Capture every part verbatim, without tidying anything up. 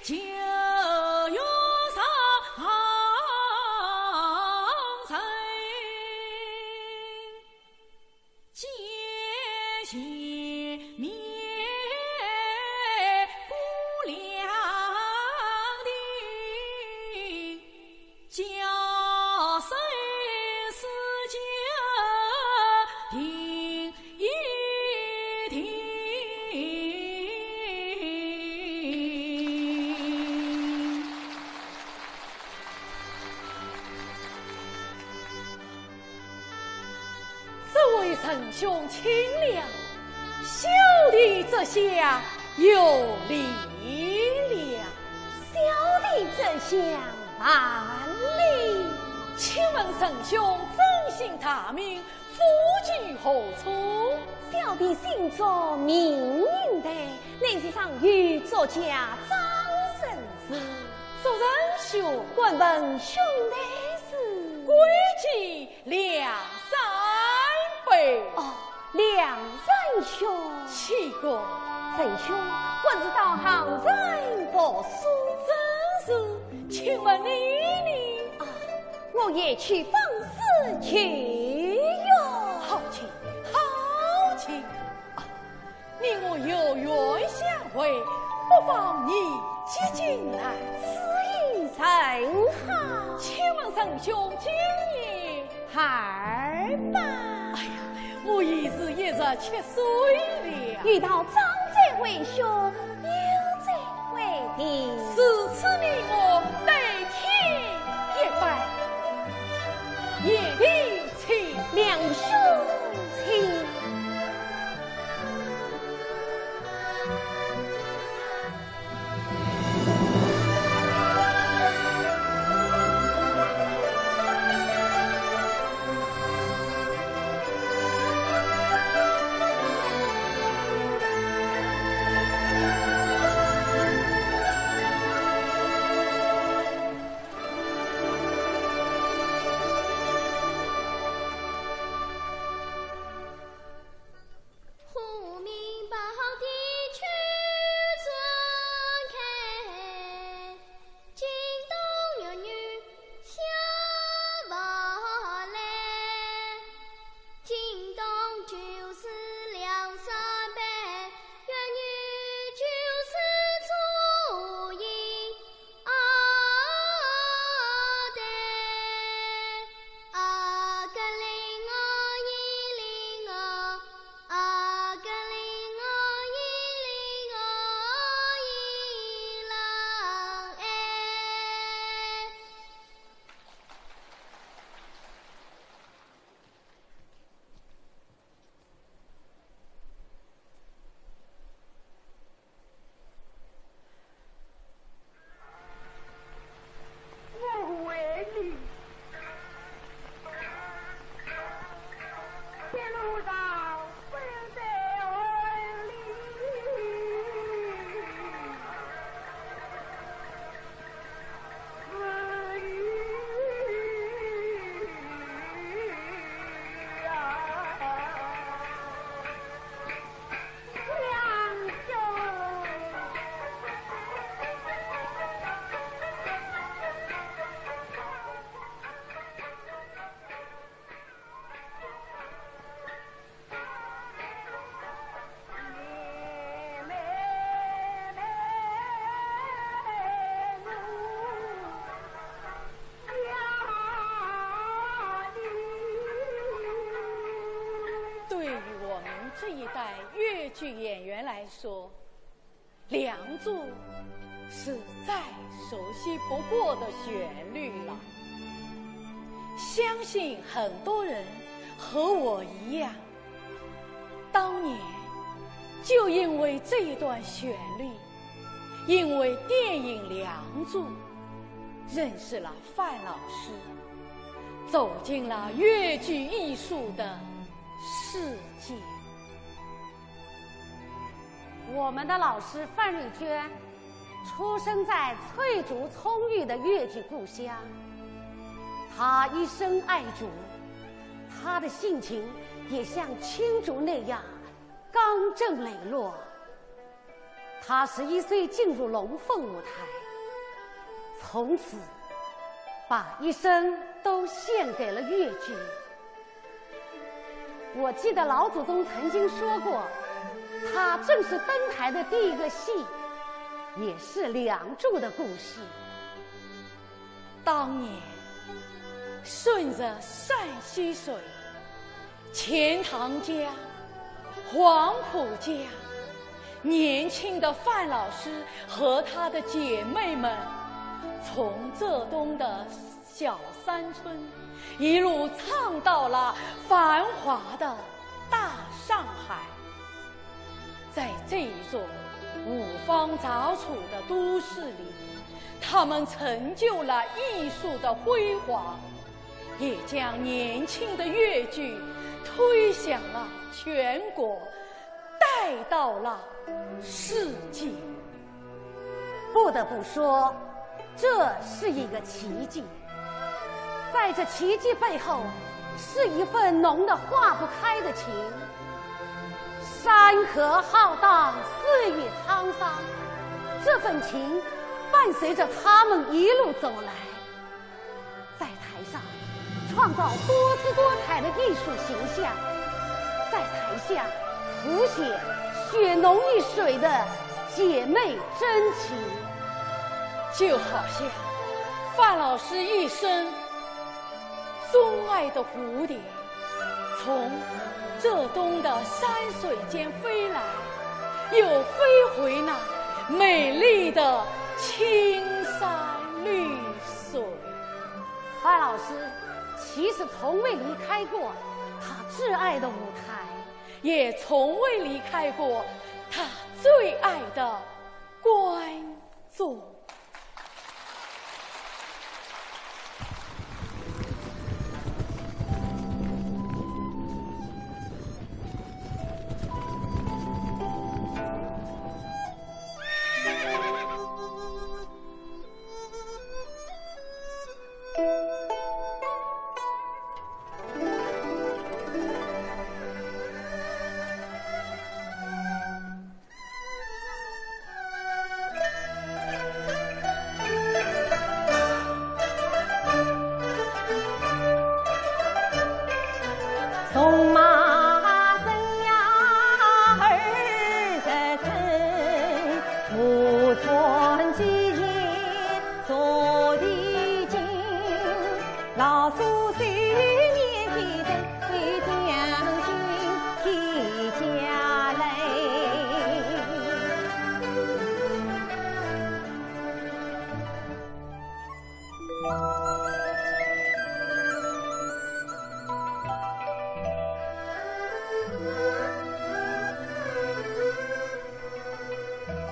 这位仁兄请了，小弟这厢有礼了。小弟这厢慢礼。请问仁兄尊姓大名，府居何处？小弟姓祝，名银台，乃是上虞祝家张陈氏。祝仁兄。敢问兄台是？贵姓 梁山伯。哦，梁山兄。岂敢。仁兄，敢是道行人读书？正是，请问你呢？啊，我也去访师求学。好极，好极。啊， 你我有缘相会，不妨你接近来。此意甚好。请问仁兄今年？二八。哎呀，我已是一十七岁了。欲道长者为兄，幼者为弟。如此你我对天一拜，贤弟 请。梁兄请。 对于我们这一代越剧演员来说，《梁祝》是再熟悉不过的旋律了。相信很多人和我一样，当年就因为这一段旋律，因为电影《梁祝》，认识了范老师，走进了越剧艺术的世界。 我们的老师范瑞娟出生在翠竹葱郁的越剧故乡，她一生爱竹，她的性情也像青竹那样刚正磊落。他十一岁进入龙凤舞台，从此把一生都献给了越剧。我记得老祖宗曾经说过，他正是登台的第一个戏，也是《梁祝》的故事。当年，顺着山溪水，钱塘江、黄浦江，年轻的范老师和他的姐妹们，从浙东的小山村，一路唱到了繁华的大上海。在这一座五方杂处的都市里，他们成就了艺术的辉煌，也将年轻的越剧推向了全国，带到了世界。不得不说，这是一个奇迹。在这奇迹背后，是一份浓得化不开的情。山河浩荡，岁月沧桑，这份情伴随着他们一路走来。在台上创造多姿多彩的艺术形象，在台下谱写血浓于水的姐妹真情。就好像范老师一生钟爱的蝴蝶，从浙东的山水间飞来，又飞回那美丽的青山绿水。范老师其实从未离开过他挚爱的舞台，也从未离开过他最爱的观众。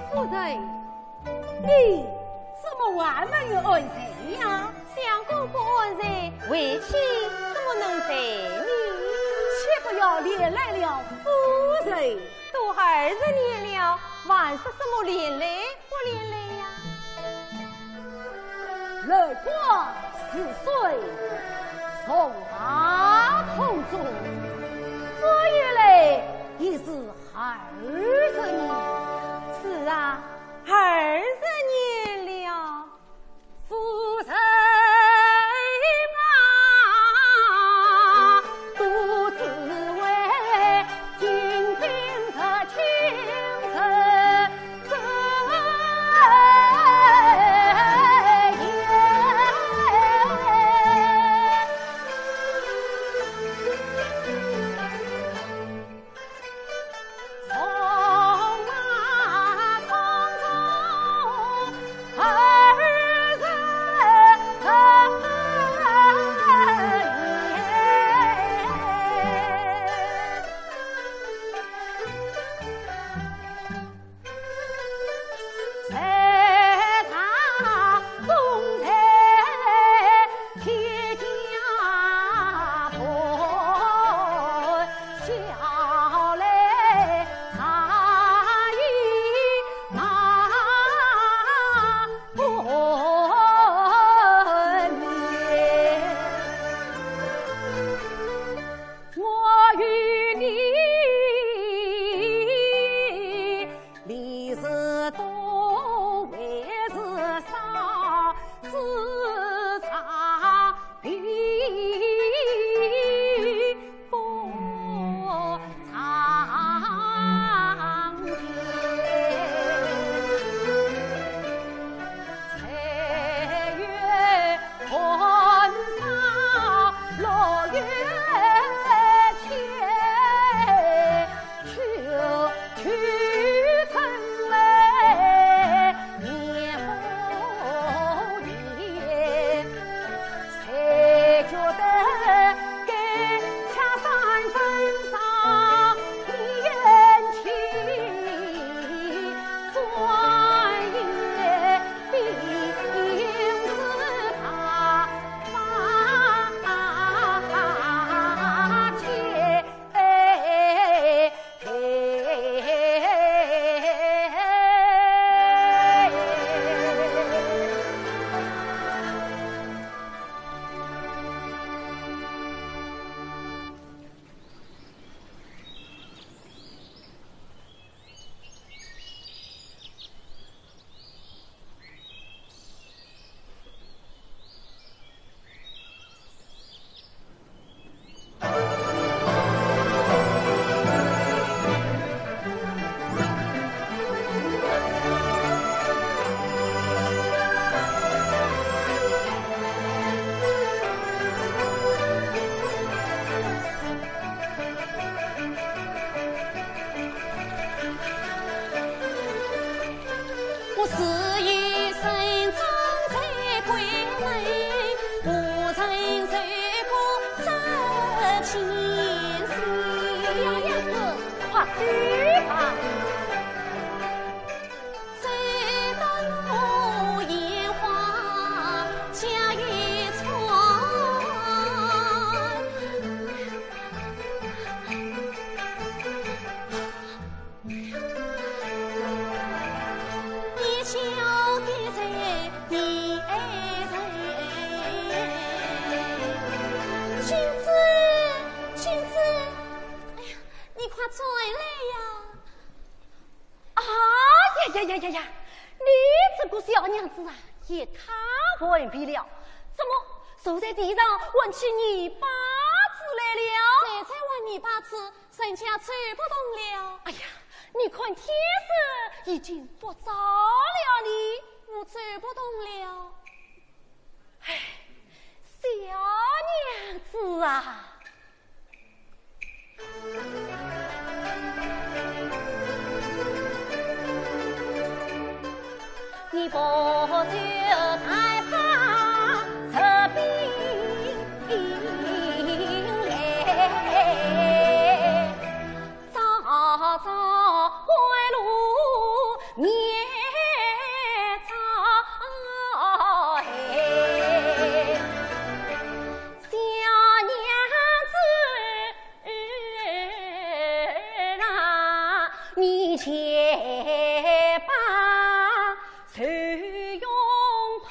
夫人，你怎么还没有安睡呀？相公不安睡，为妻怎么能睡呢？且不要连累了夫人。都二十年了，还说什么连累 不连累呀？楼观似水，重华空中，这一累已是二十年。是啊，二十年了。夫人啊，独自为我自有神掌在闺门，无人受过这千岁。小娘子，快去吧。谁道我烟花嫁与春？你晓得谁，你爱谁？君子，君子，哎呀，你快转来呀！啊呀呀呀呀呀！你这个小娘子啊，也太顽皮了！怎么坐在地上玩起泥巴子来了？谁在玩泥巴子？ 人家走不动了。哎呀，你看天色已经不早了哩。我走不动了。哎，小娘子啊！你不走，害怕这兵来。 早早归路面早哎，小娘子啊，你且把 谁用炮，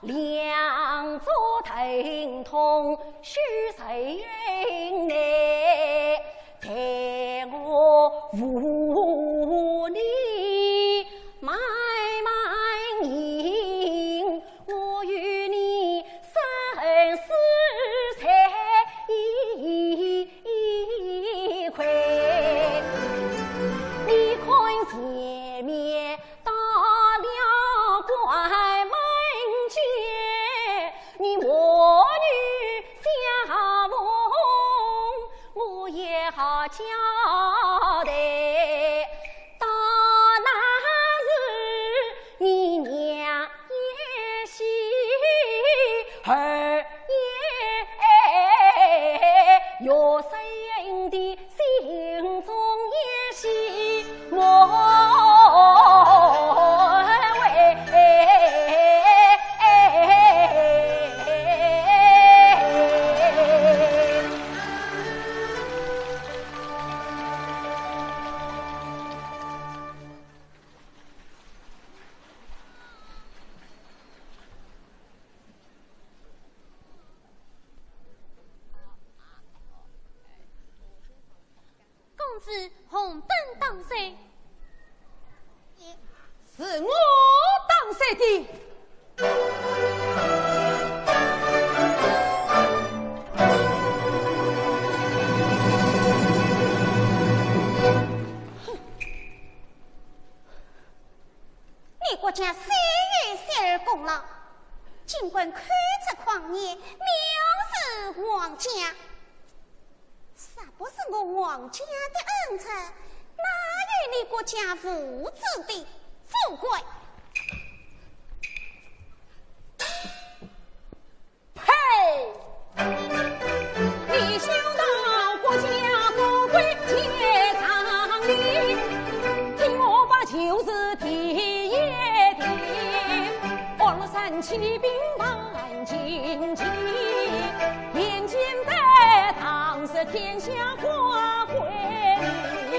两座疼痛许谁人呢？待我扶你慢慢行，我与你生死在一块。你看前面 到了关门前，你我女相逢，我也好交代。到那时，你娘也喜，儿也悦，心中也喜莫为。公子红灯当先。是我当先的。你国家虽有洗耳恭劳，尽管口出狂言，藐视皇家。 若不是我皇家的恩赐，哪有你国家物质的富贵？呸！你休道国家富贵皆仗你，听我把旧事提一提。二三七兵马 进京，眼见得当时天下光辉明，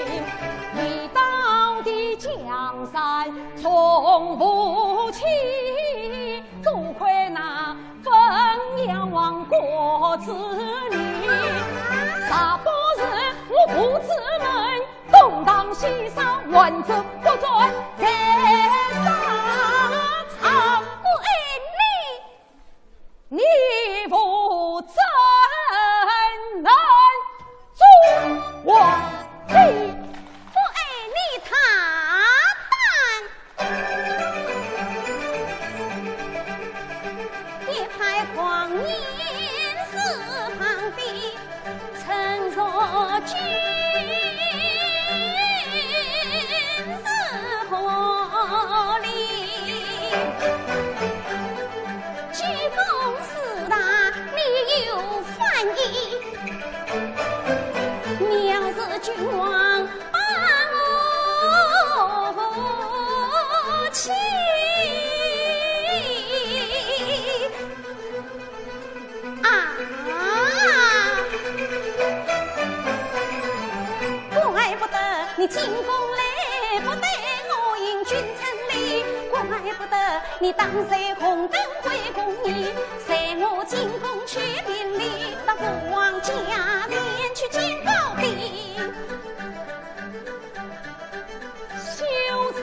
一道的江山从不起，多亏那汾阳王郭子仪，若不是我父子们 东荡西杀，乱政不断，在沙场。我爱你，你父怎能做皇帝？我爱你大胆。 一派狂言四方飞，称作君子和济公师大，你有法意，藐视君王把我欺。 啊！怪不得你进宫来不得我迎君千里，怪不得你当在红灯会宫里，在我进宫去顶礼，到父王家前去见高低。 休仗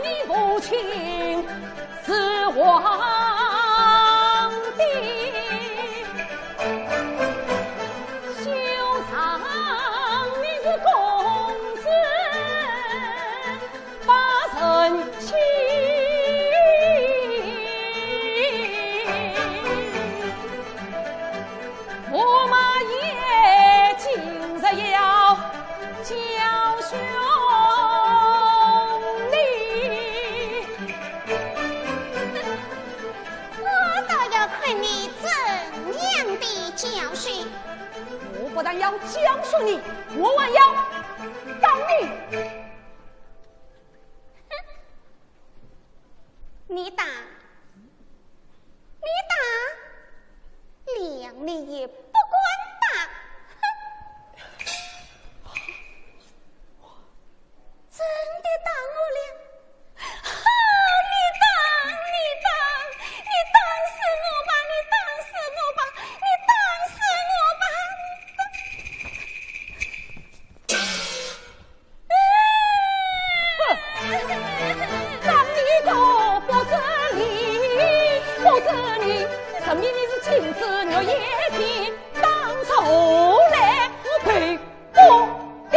你父亲是皇帝，休仗你是公子把人欺。 驸马爷今日要教训你。我倒要看你怎样的教训。我不但要教训你，我还要打你。 你打，你打，谅你也不敢打。哼，真的打我了？哈，你打，你打，你打死我吧，你打死我吧，你打死我吧！ 哼，打你个不知礼，不知礼，你什么你是金枝玉叶的，当初来我赔不的。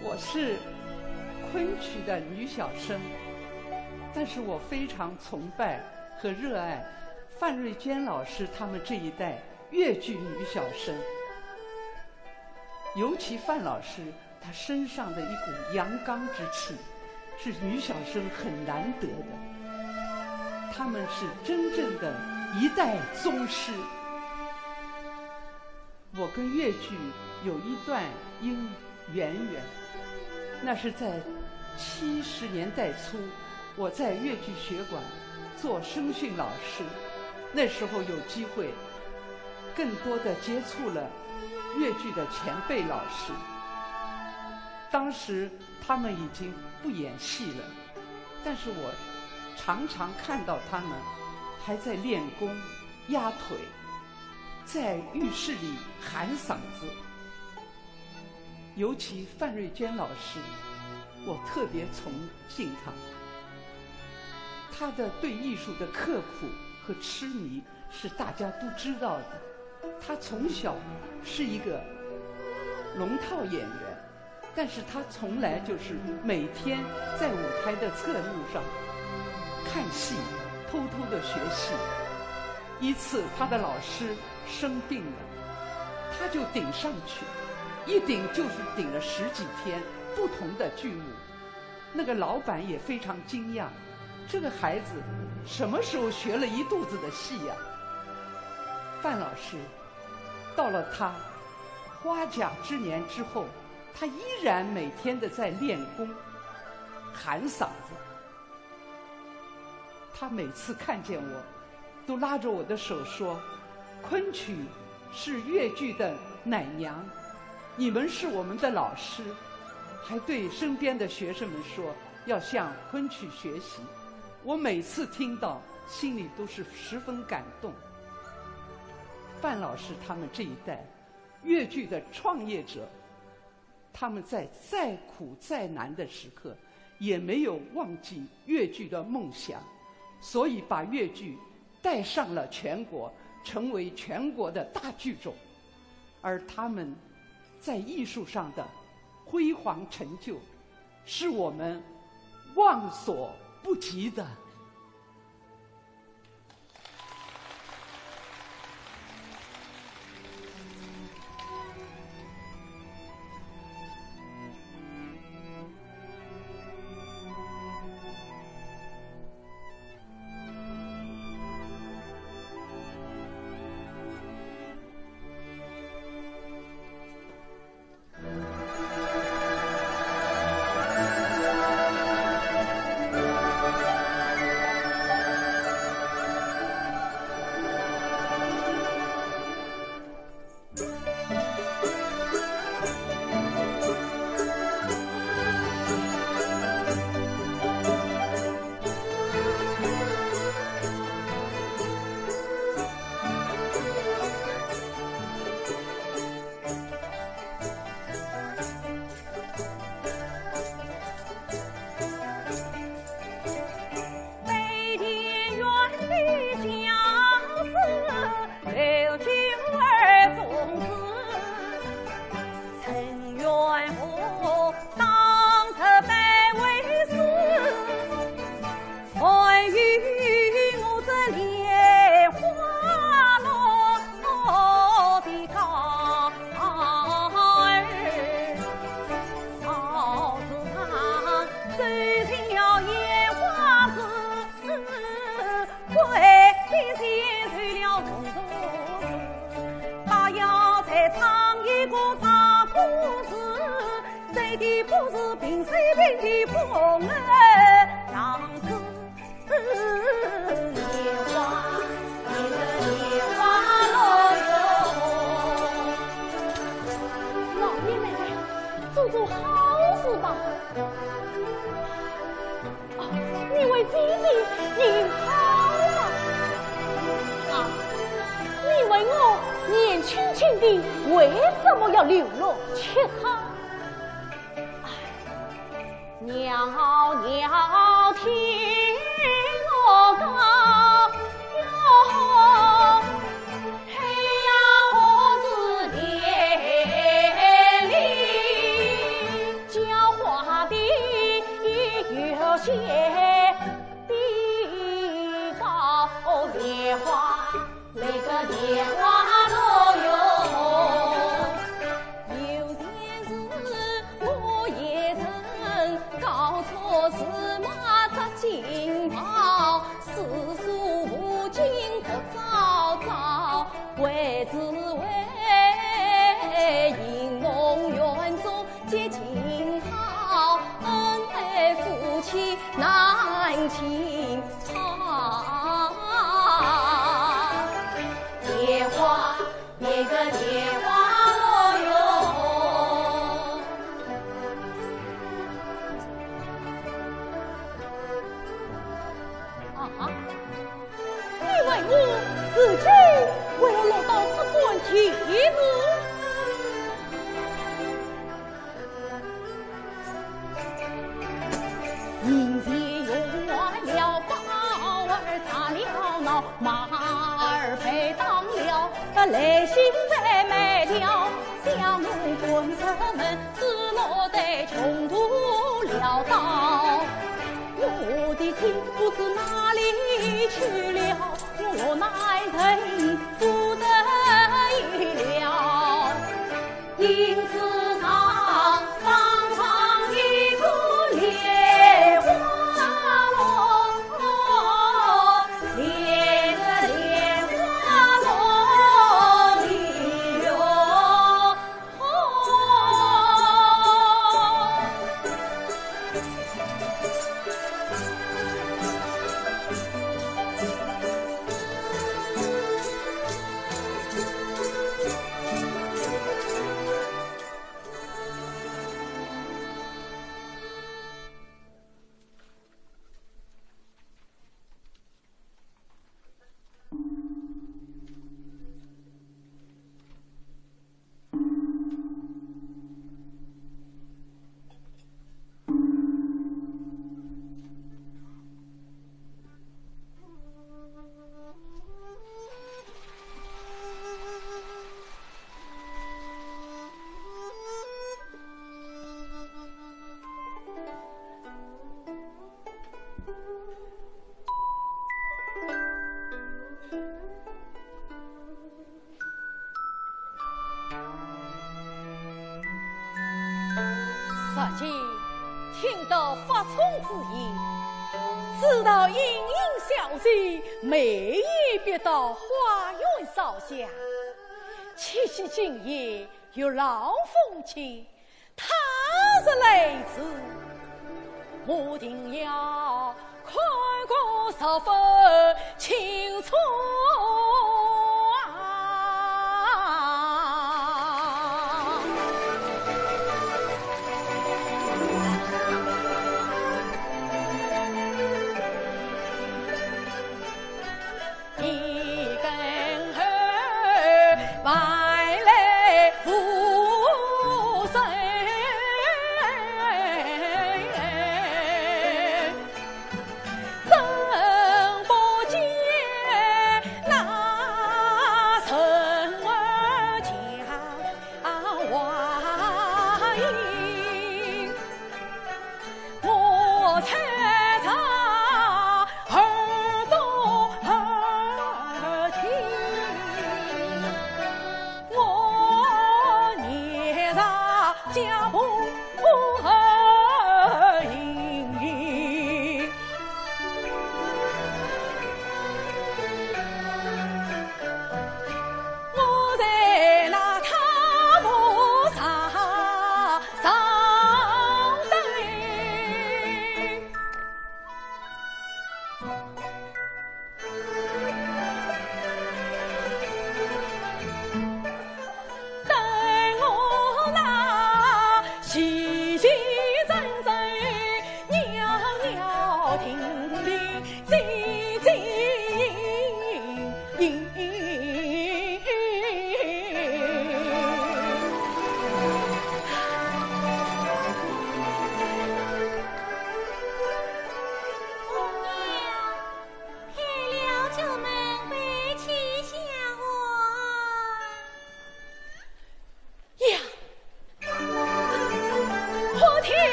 我是昆曲的女小生，但是我非常崇拜和热爱范瑞娟老师她们这一代越剧女小生，尤其范老师，她身上的一股阳刚之气，是女小生很难得的。她们是真正的一代宗师。 我跟越剧有一段因缘缘，那是在七十年代初，我在越剧学馆做声训老师，那时候有机会更多的接触了越剧的前辈老师。当时他们已经不演戏了，但是我常常看到他们还在练功、压腿， 在浴室里喊嗓子。尤其范瑞娟老师，我特别崇敬她。她的对艺术的刻苦和痴迷是大家都知道的。她从小是一个龙套演员， 但是她从来就是每天在舞台的侧幕上看戏，偷偷的学戏。一次，她的老师生病了，她就顶上去，一顶就是顶了十几天，不同的剧目。那个老板也非常惊讶，这个孩子什么时候学了一肚子的戏呀？范老师，到了她花甲之年之后， 她依然每天的在练功，喊嗓子。他每次看见我，都拉着我的手说：“昆曲是越剧的奶娘，你们是我们的老师。”还对身边的学生们说要向昆曲学习。我每次听到，心里都是十分感动。范老师他们这一代越剧的创业者，他们在再苦再难的时刻，也没有忘记越剧的梦想，所以把越剧带上了全国，成为全国的大剧种。而他们在艺术上的辉煌成就，是我们望所不及的。老爷们，做做好事吧。哦，你为姐姐吟好啊。啊，你问我年轻轻的，为什么要流落乞讨？ 袅袅听我讲哟，嘿呀，我是田里浇花的有些的高莲花。 那个莲花落哟，有件事我也曾搞错事嘛，扎金袍，四书五经各照照，为只为因梦圆中 结情好，恩爱夫妻难情长。莲花，那个莲花落哟。啊，你问我自己为何落到这般地步？ 银钱用完了，包儿扎了闹，马儿被打了，来信被卖掉，相公官司们只落得穷途潦倒。我的情不知哪里去了，我落难成不得已了。 因此上方放一个莲花落，莲个莲花落哟。听得发冲之意，知道莺莺小姐每夜必到花园烧香，七夕今夜月老风清，她若来迟，我定要看个十分清楚啊！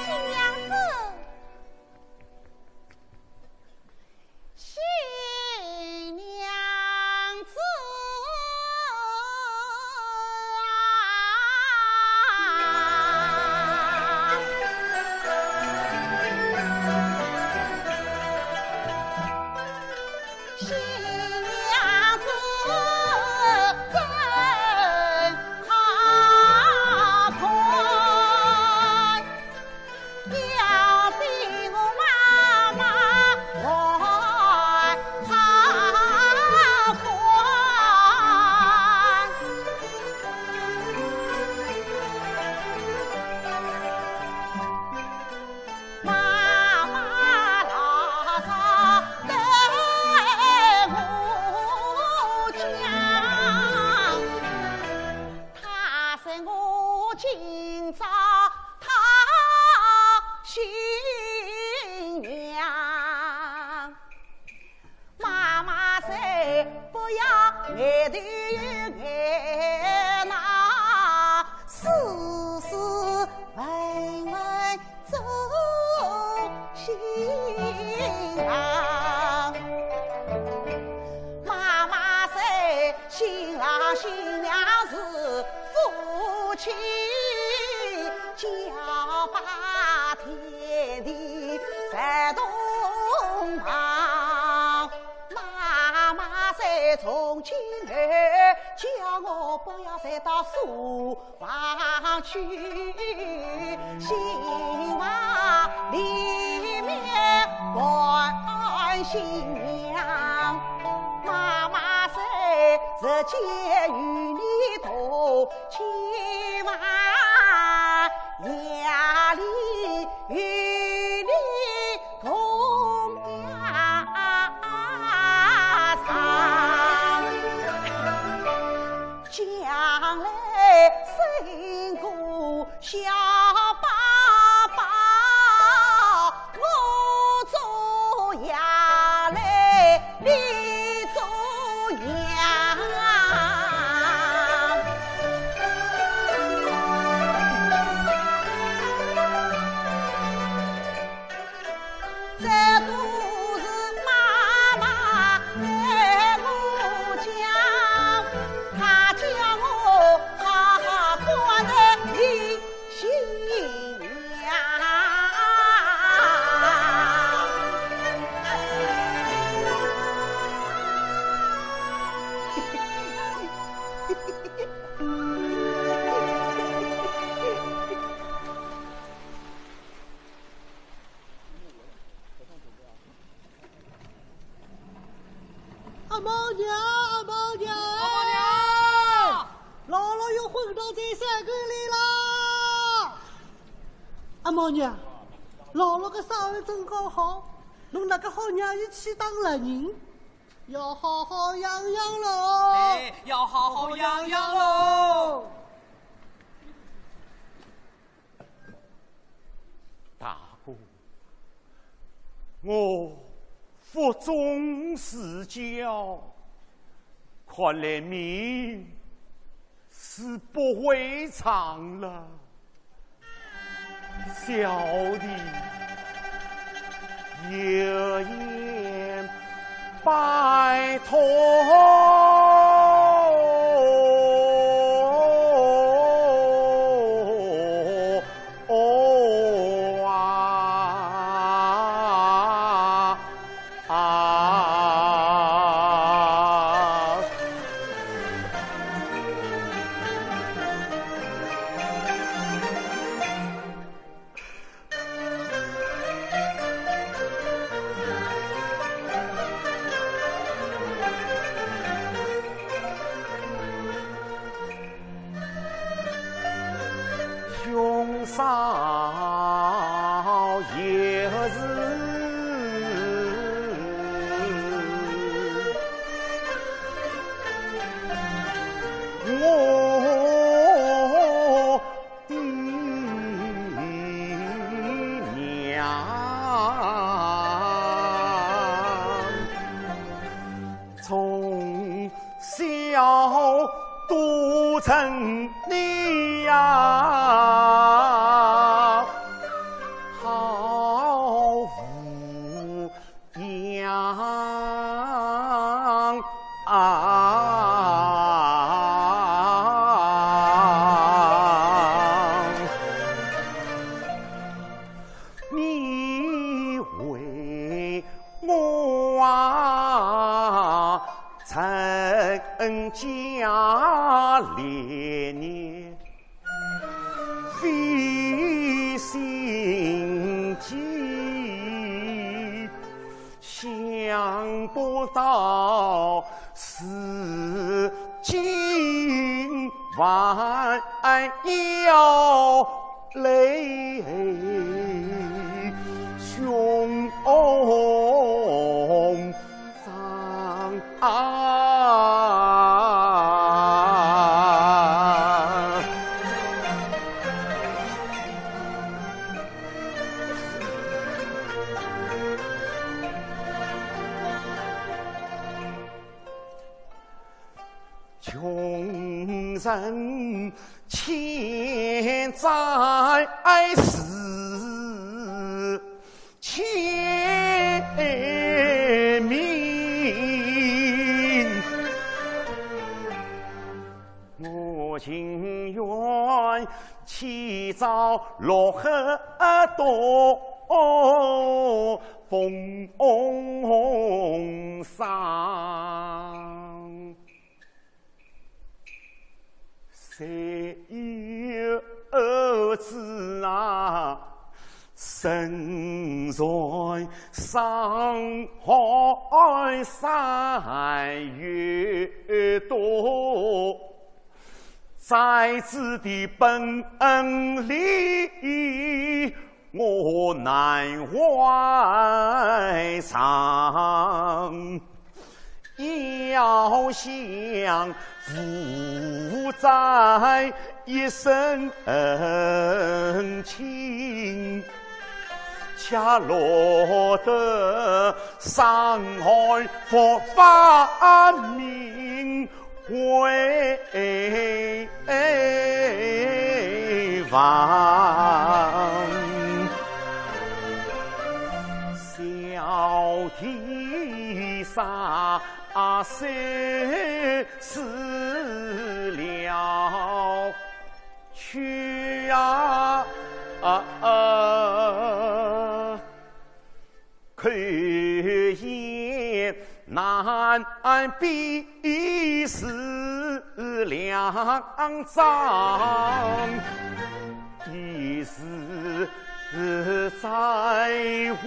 新娘子。 新娘子啊，新娘子真好看。 要比我妈妈还好看。妈妈老早对我叫爸天地在东方，妈妈在从前头，叫我不要再到书房去。新房里面换新娘，妈妈在日间与你同 千万夜里与你同眠床。将来生个小宝宝，我做爷嘞， 你做娘。这都是妈妈对我讲，她叫我好好看待你 新娘。阿毛娘，阿毛娘！阿毛娘！老六又昏倒在山沟里啦！阿毛娘，老六个伤势正好好，侬哪个好让伊去当老人？要好好养养喽！哎，要好好养养喽！ 大哥，我腹中是焦，看来命是不会长了。小弟有言拜托。兄嫂也是我 的娘。从小都疼你呀，好无 娘啊，你为我啊，成家立业。 费心机，想不到是今晚要泪胸 上啊。穷人欠债是 清明，我情愿起早落黑东风霜。 谁有知啊，身在山海山月多，在此的本里 我难还长。要想父在一身轻，恰落得山海佛法名 为王。小弟啥事死了去啊？啊啊！ 口言难闭是良章，一是在乎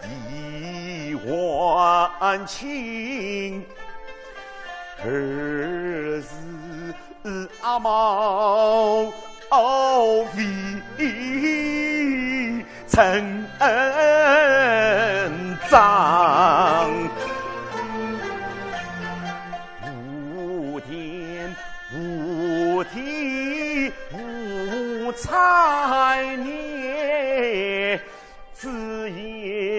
李万卿，二是 阿毛为陈章。无天无地无才年，只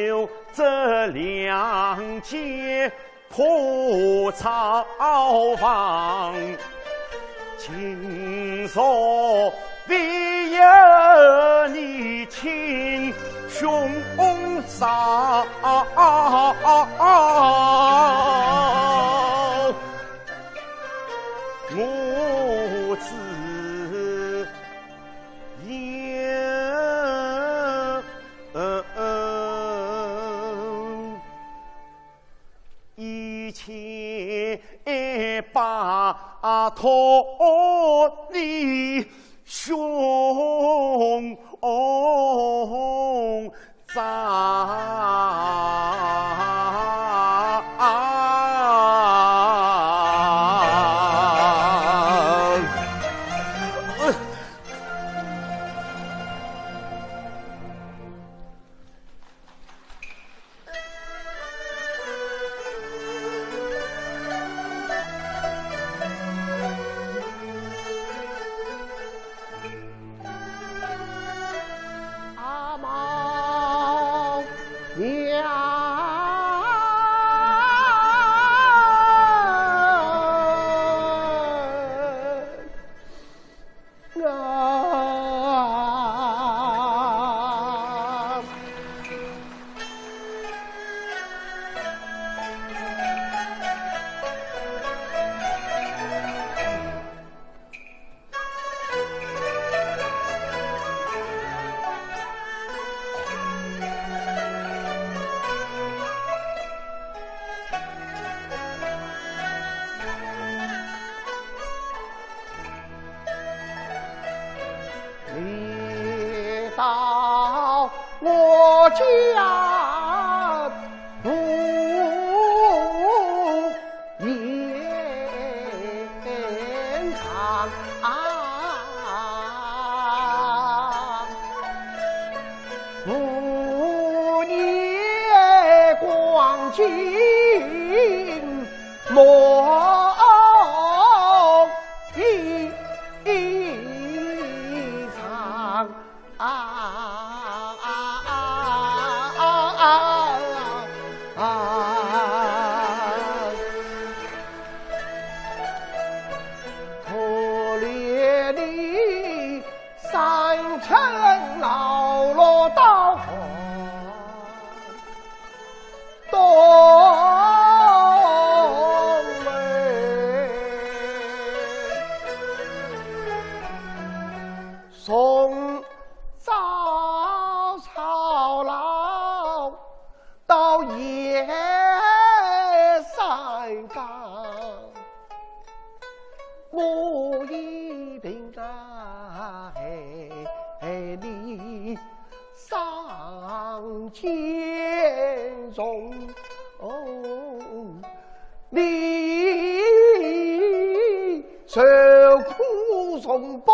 有这两件 破草房。今朝唯有你亲兄嫂，我只有 一切拜托你兄长。阿毛娘。 啊。你到我家不言长，五年光景 梦一场。啊啊啊啊啊啊！可怜你三春老落到也三更，我一定啊，嘿，嘿，你上前重，哦，你受苦重报，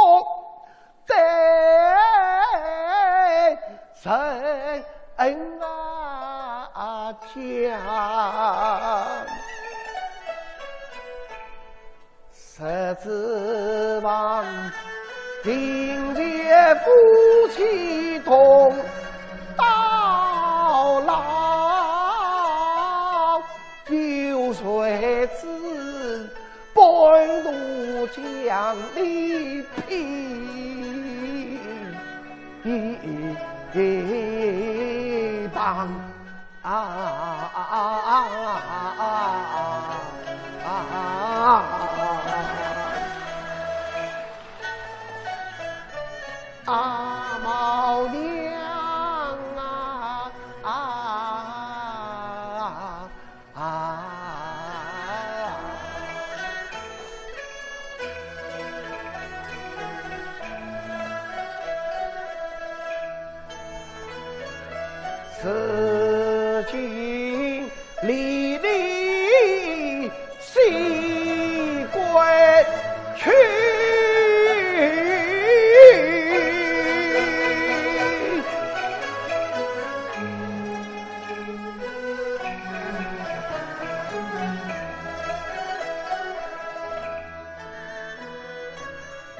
在人啊家。十指望，庭前夫妻同到老，有谁知 半途将你撇旁。啊，啊，啊，啊，啊，啊，啊，啊，毛娘啊，啊， 啊，如今离离 西归去。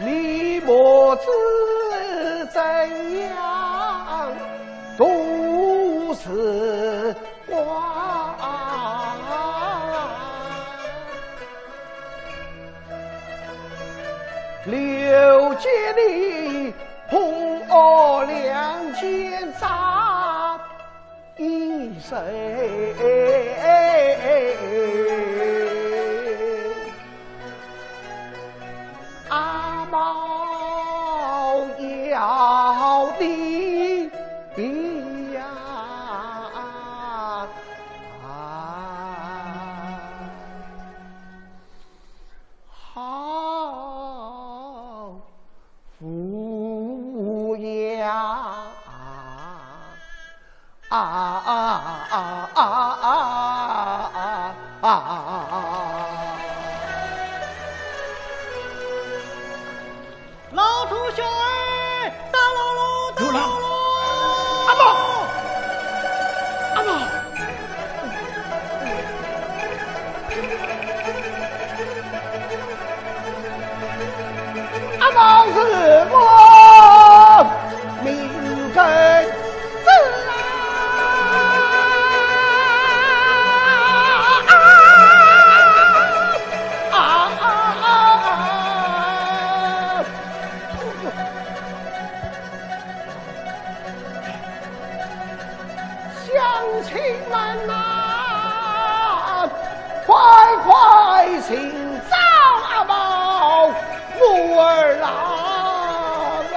你不知怎样度时光。刘杰的红袄两件扎一身。 阿毛要你呀，好无恙。 啊，啊，啊，啊，啊，啊，啊。老头小儿，打牢喽，打牢喽！阿毛，阿毛，阿毛是我命根子啊！啊，啊，啊，啊！ 乡亲们呐，快快寻找阿毛武二郎啊！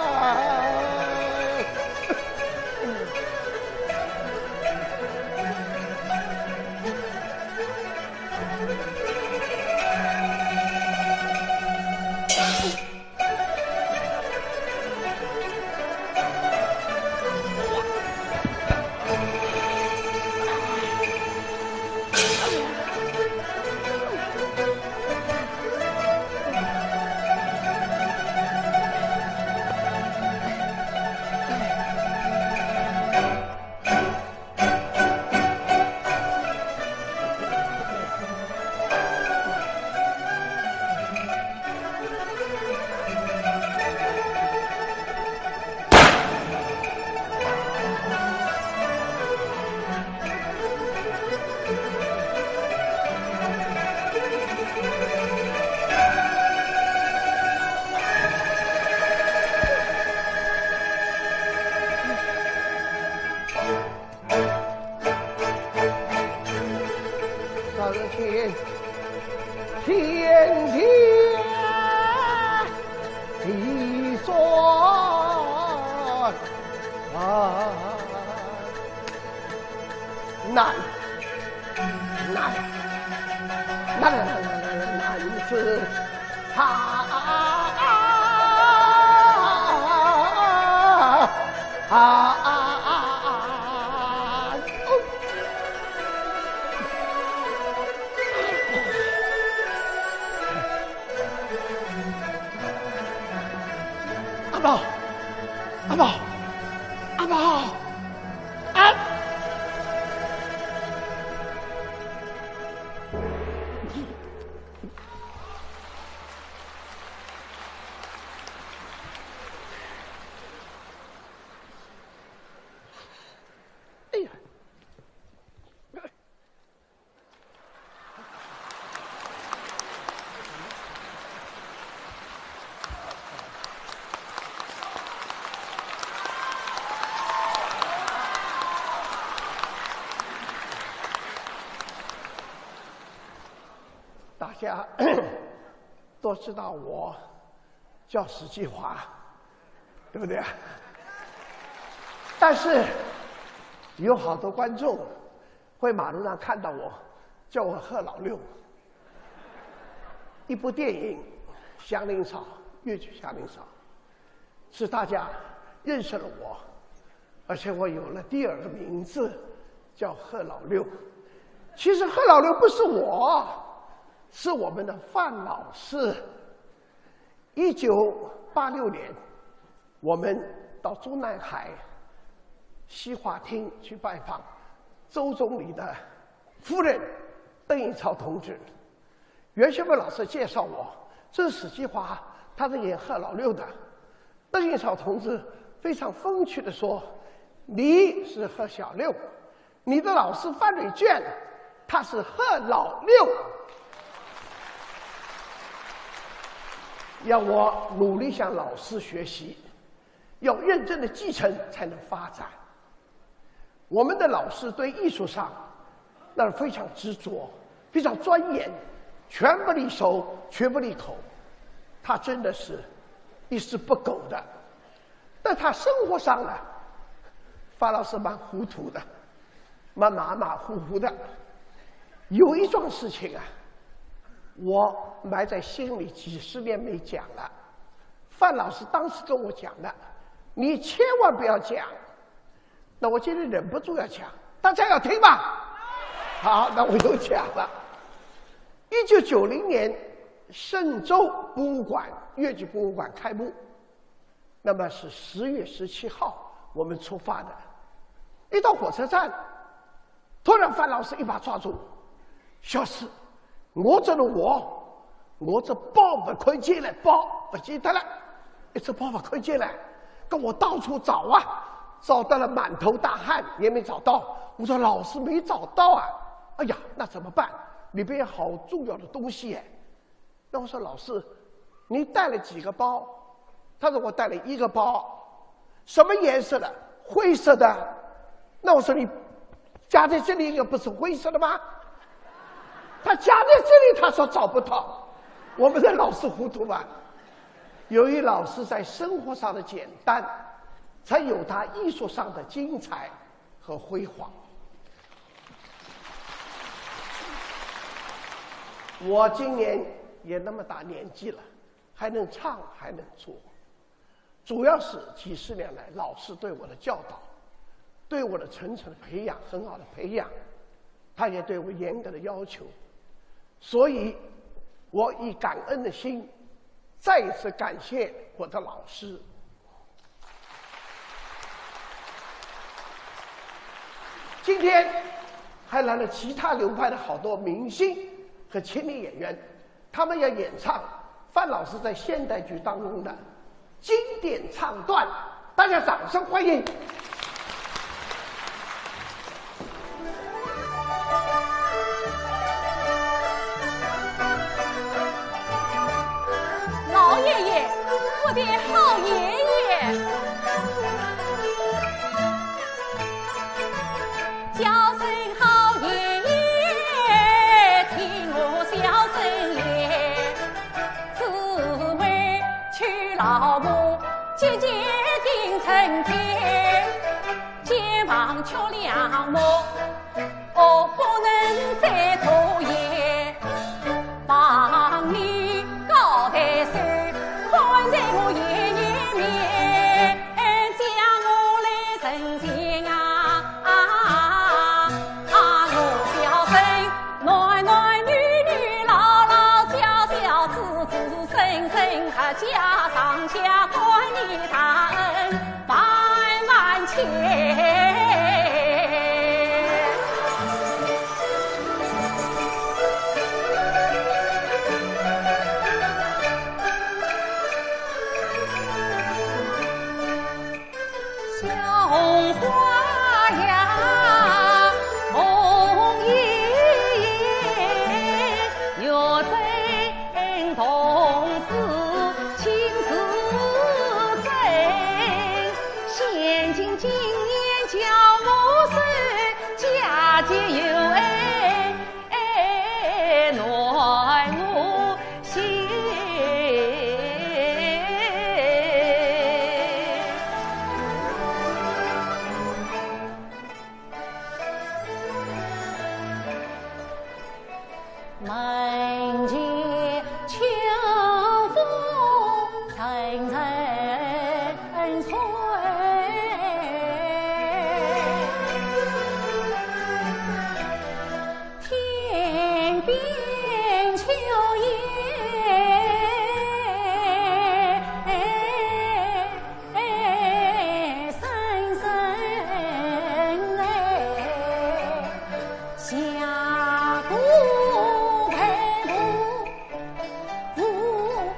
只见天地转啊，难那那那那那那那是他啊啊啊啊啊啊！阿宝，阿宝，阿宝，啊！ 哎呀！大家都知道我叫史继华，对不对啊？但是有好多观众会马路上看到我，叫我贺老六。一部电影《祥林嫂》，越剧《祥林嫂》，使大家认识了我，而且我有了第二个名字，叫贺老六。其实贺老六不是我，是我们的范老师。一九八六年，我们到中南海西华厅去拜访周总理的夫人邓颖超同志。袁学文老师介绍我，这是史继华，他是演贺老六的。 邓颖超同志非常风趣地说：“你是贺小六，你的老师范瑞娟，他是贺老六。”要我努力向老师学习，要认真地继承才能发展。 我们的老师对艺术上那是非常执着，非常钻研，全不离手，绝不离口。他真的是一丝不苟的。但他生活上呢，范老师蛮糊涂的，蛮马马虎虎的。有一桩事情啊，我埋在心里几十年没讲了。范老师当时跟我讲的，你千万不要讲。 那我今天忍不住要讲，大家要听吗？好，那我就讲了。一九九零年，嵊州博物馆，越剧博物馆开幕，那么是十月十七号我们出发的。一到火车站，突然范老师一把抓住，小史， 我这个我，我这包勿看见了，包勿见脱了，一只包勿看见了，跟我到处找啊，找到了满头大汗也没找到。我说老师没找到啊，哎呀，那怎么办？里边有好重要的东西耶。那我说老师，你带了几个包？他说我带了一个包，什么颜色的？灰色的。那我说你 夹在这里，应该不是灰色的吗？他夹在这里，他说找不到。我们的老师糊涂吧？由于老师在生活上的简单，才有他艺术上的精彩和辉煌。我今年也那么大年纪了，还能唱，还能做。 主要是几十年来老师对我的教导，对我的层层的培养，很好的培养，他也对我严格的要求，所以我以感恩的心再一次感谢我的老师。今天还来了其他流派的好多明星和青年演员， 他们要演唱范老师在现代剧当中的经典唱段，大家掌声欢迎。老爷爷，我的好爷爷。 叫声好爷爷，听我小声言。姊妹娶老婆，姐姐定成天。前方缺良木，哦，不能家上下观你大恩万万千。小红花呀，红艳艳，月正 同志亲自斟，现今金钿叫我收，佳节有爱难我心。 门前秋风阵阵吹，天边秋雁 声声来，下个台步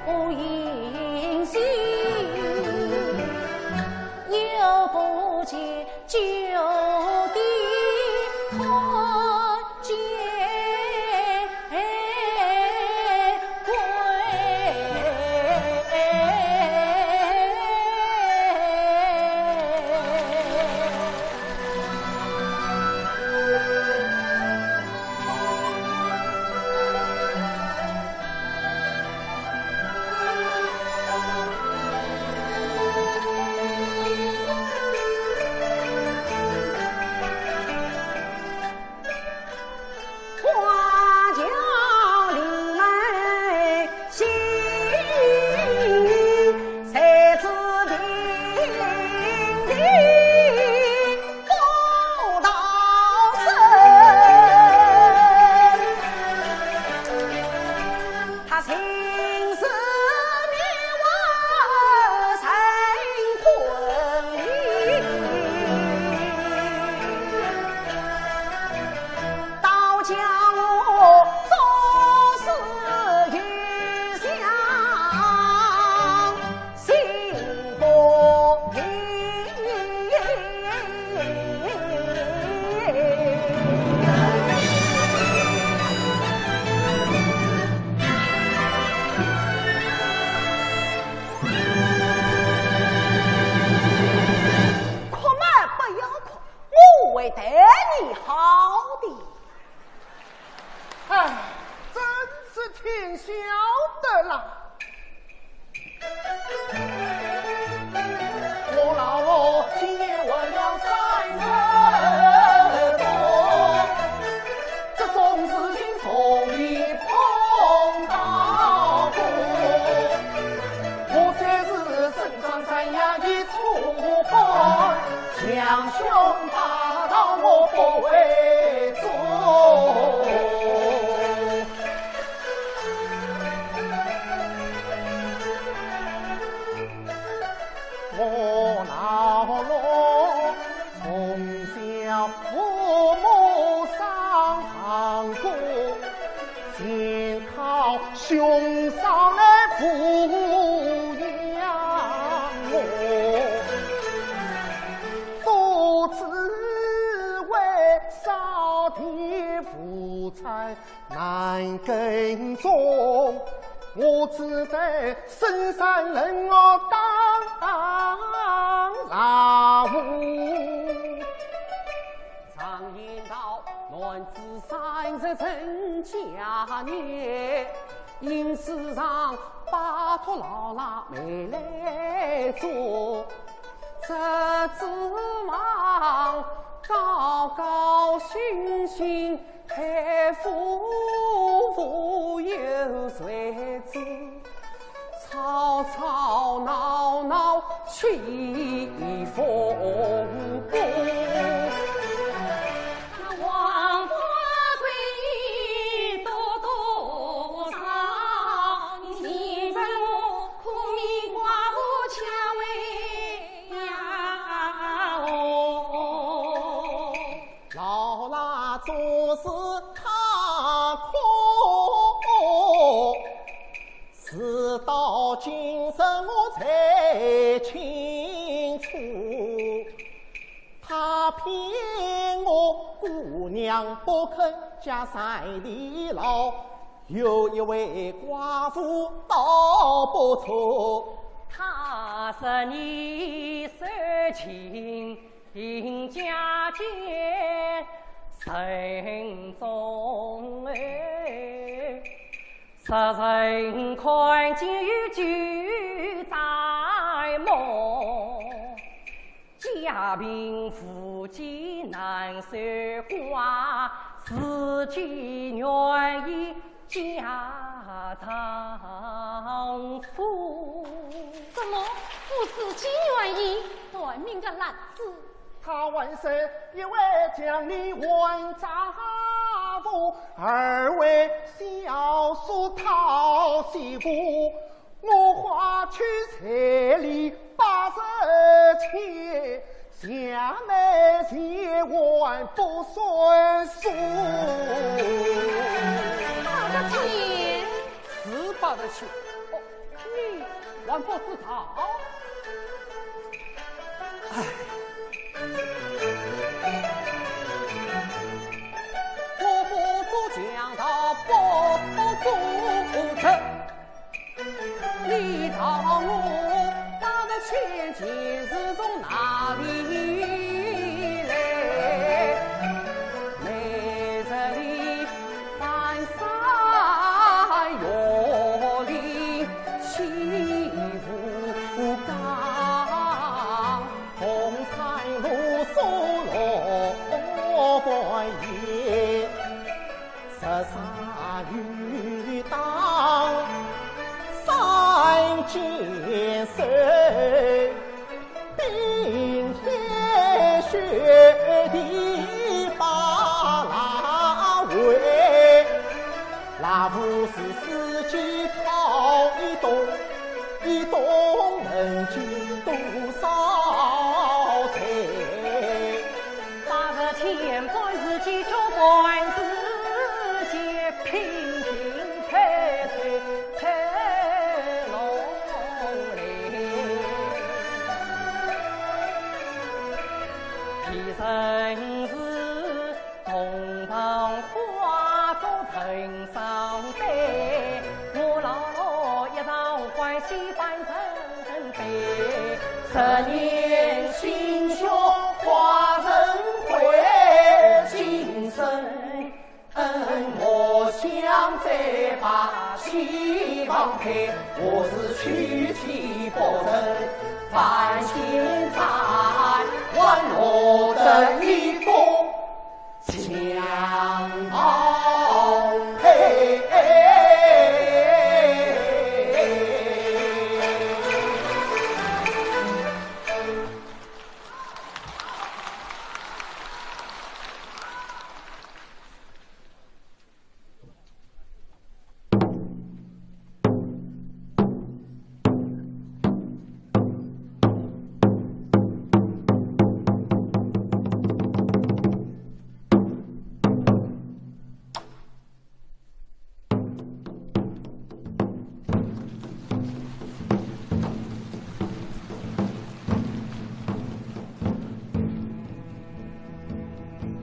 无音信，又不见 酒店看见鬼。花轿临门行，谁知亭亭不到声。 他心思迷惑神魂离，倒叫我做事又想 心不平。哭嘛不要哭，我会待你好的。 唉，真是天晓得啦。我老婆今年还要三十多，这种事情从未碰到过。我才是身穿山羊的粗汉， 强凶霸道我不会做。我老老从小父母双亡故，全靠兄嫂来抚养我。 不知为啥地无产难耕种，我只得深山冷屋当老母。常言道，男子三十成家业， 因此上拜托老爷妹来做，这指望高高兴兴，太富无有才子，吵吵闹闹起风波。王八贵多多少，你信得我可今日我才清楚，他骗我姑娘不肯嫁山里老，有一位寡妇倒不错。他说你受尽 贫家贱人中哎，世人看见有酒在梦，家贫无计难守寡，自己愿意 嫁丈夫。怎么，我自己愿意？短命的男子。他还说一为将你还丈夫，二为小叔讨媳妇，我花去彩礼八十千， 想买钱还不算数。八十千？是八十千。哦，你还不知道？唉。我不做强盗不做贼， 你道我八十千钱是从哪里来？每日里翻山越岭起伏高，风餐露宿落半夜。 日晒雨打三更瘦，冰天雪地把拉喂。拉夫是四季烤一冬，一冬能进多少菜？ 八十千半是解决，半是解，拼命退退退弄来。别人是洞房花烛成双对，我老一场欢喜半成 悲。十年心血化成灰，今生我想再把希望配，我是娶妻不成，翻心再，还落得一个 强盗配。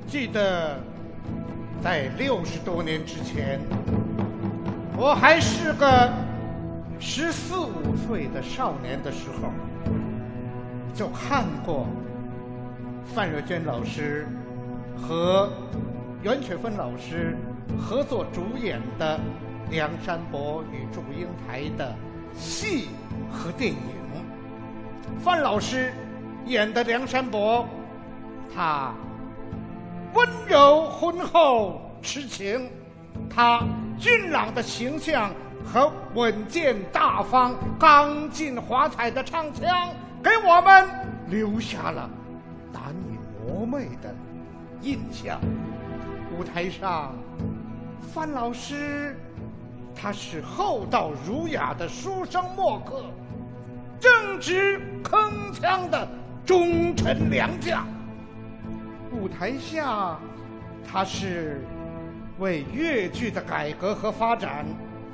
记得在六十多年之前，我还是个十四五岁的少年的时候，就看过范瑞娟老师和袁雪芬老师合作主演的《梁山伯与祝英台》的戏和电影。范老师演的梁山伯，他温柔浑厚痴情，他俊朗的形象和稳健大方、刚劲华彩的唱腔，给我们留下了难以磨灭的印象。舞台上，范老师他是厚道儒雅的书生墨客，正直铿锵的忠臣良将。舞台下，他是为越剧的改革和发展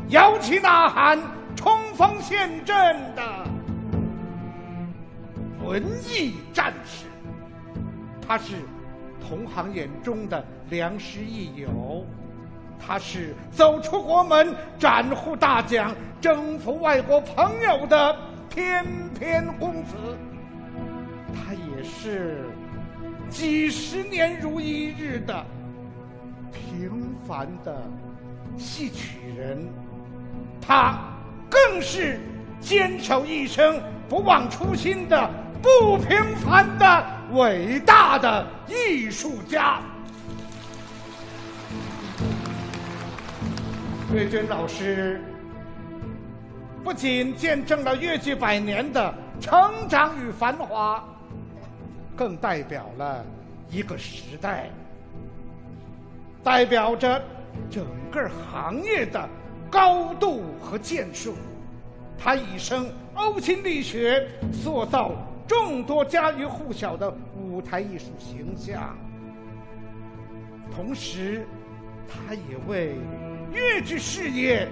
摇旗呐喊、冲防陷阵的文艺战士，他是同行眼中的良师益友，他是走出国门、斩获大奖、征服外国朋友的翩翩公子，他也是几十年如一日的平凡的戏曲人，他更是坚守一生、不忘初心的不平凡的伟大的艺术家。瑞军老师不仅见证了越剧百年的成长与繁华，更代表了一个时代，代表着整个行业的高度和建树。他一生呕心沥血，塑造众多家喻户晓的舞台艺术形象。同时，他也为越剧事业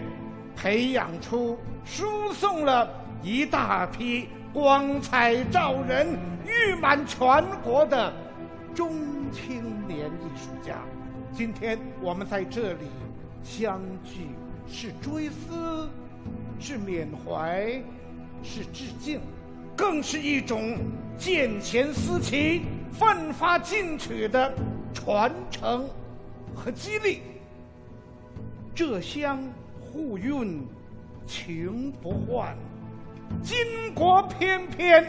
培养出、输送了一大批光彩照人、誉满全国的中青年艺术家。今天我们在这里相聚，是追思，是缅怀，是致敬，更是一种见贤思齐、奋发进取的传承和激励。这厢护韵情不换，巾帼翩翩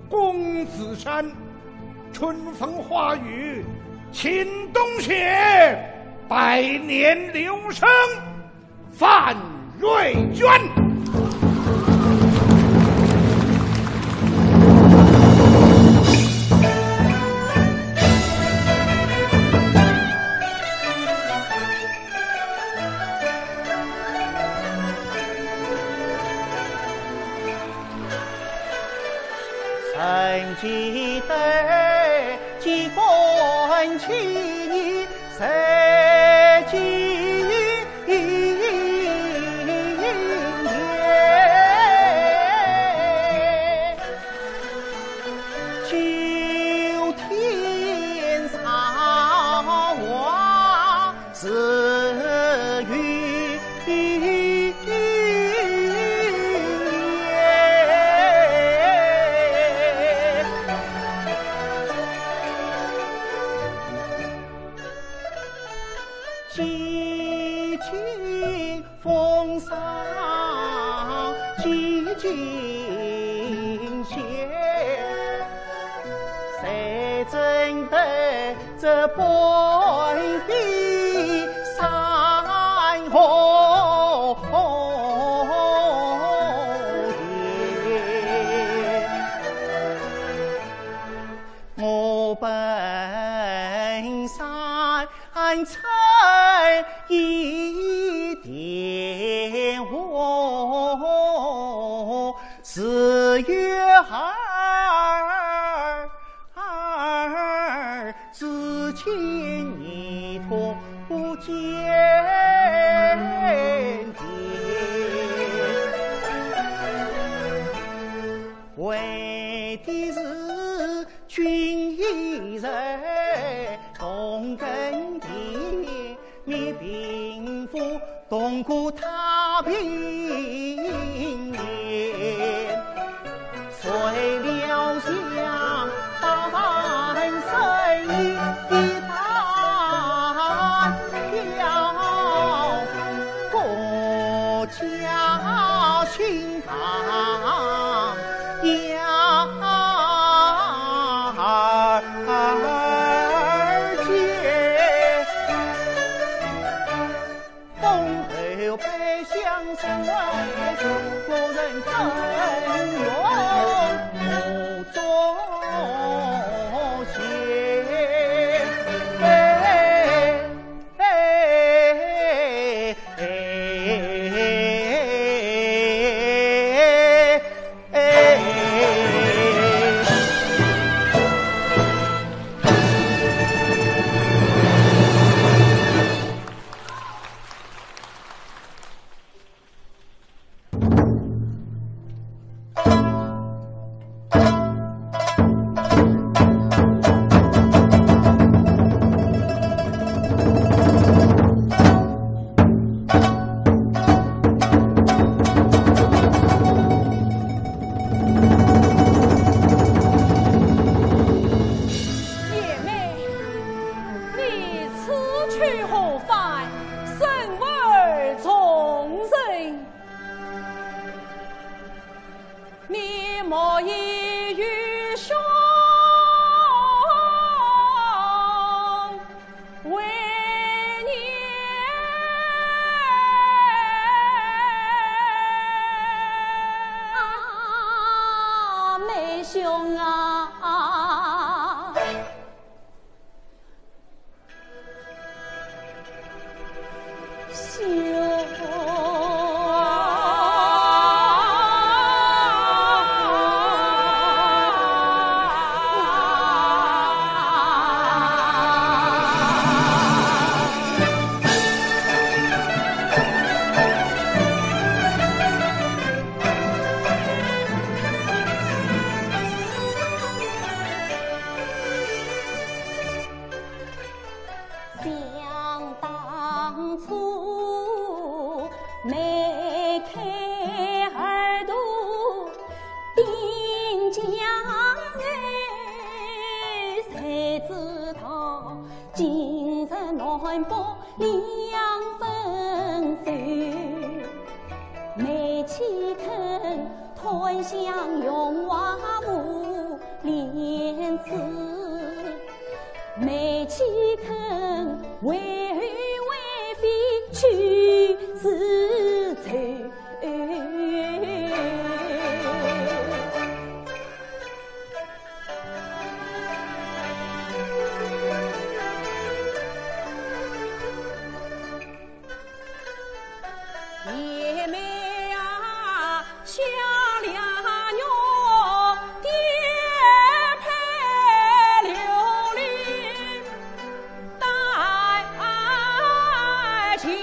公子山，春风化雨沁冬雪，百年流声范瑞娟。想当初，梅开二度，丁家儿，谁知道今日南北两分手。梅岂肯檀香荣华无廉耻， 梅岂肯为后为妃去自走。贤妹啊， 下了玉，颠沛流离待情缘。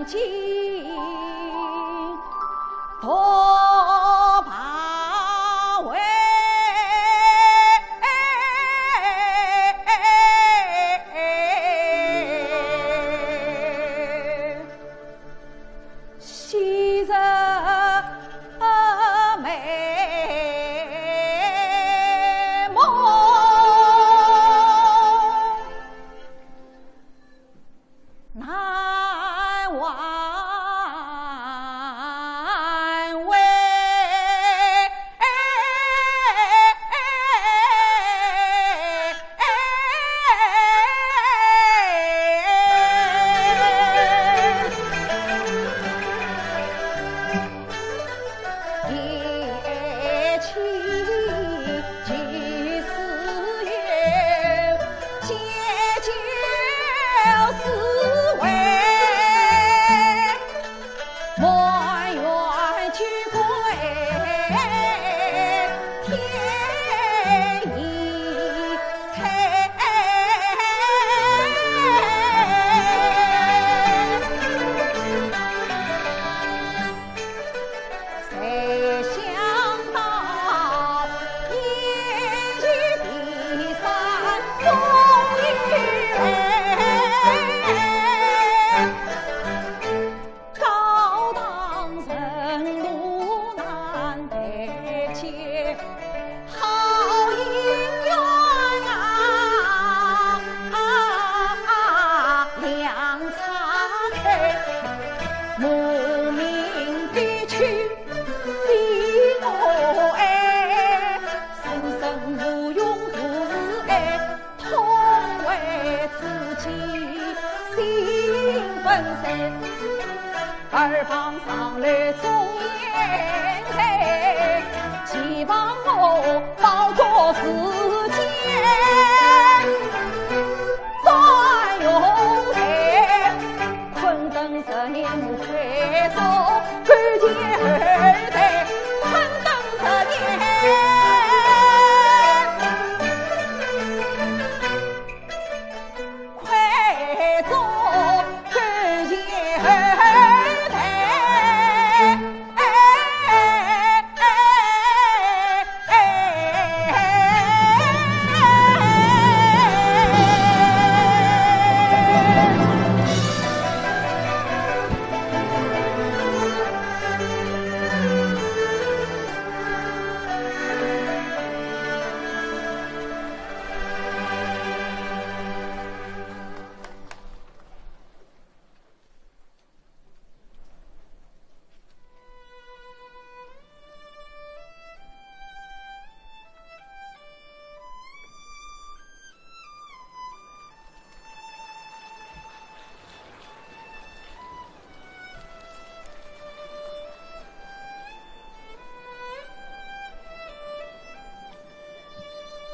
金头八位。昔日美梦难挽回。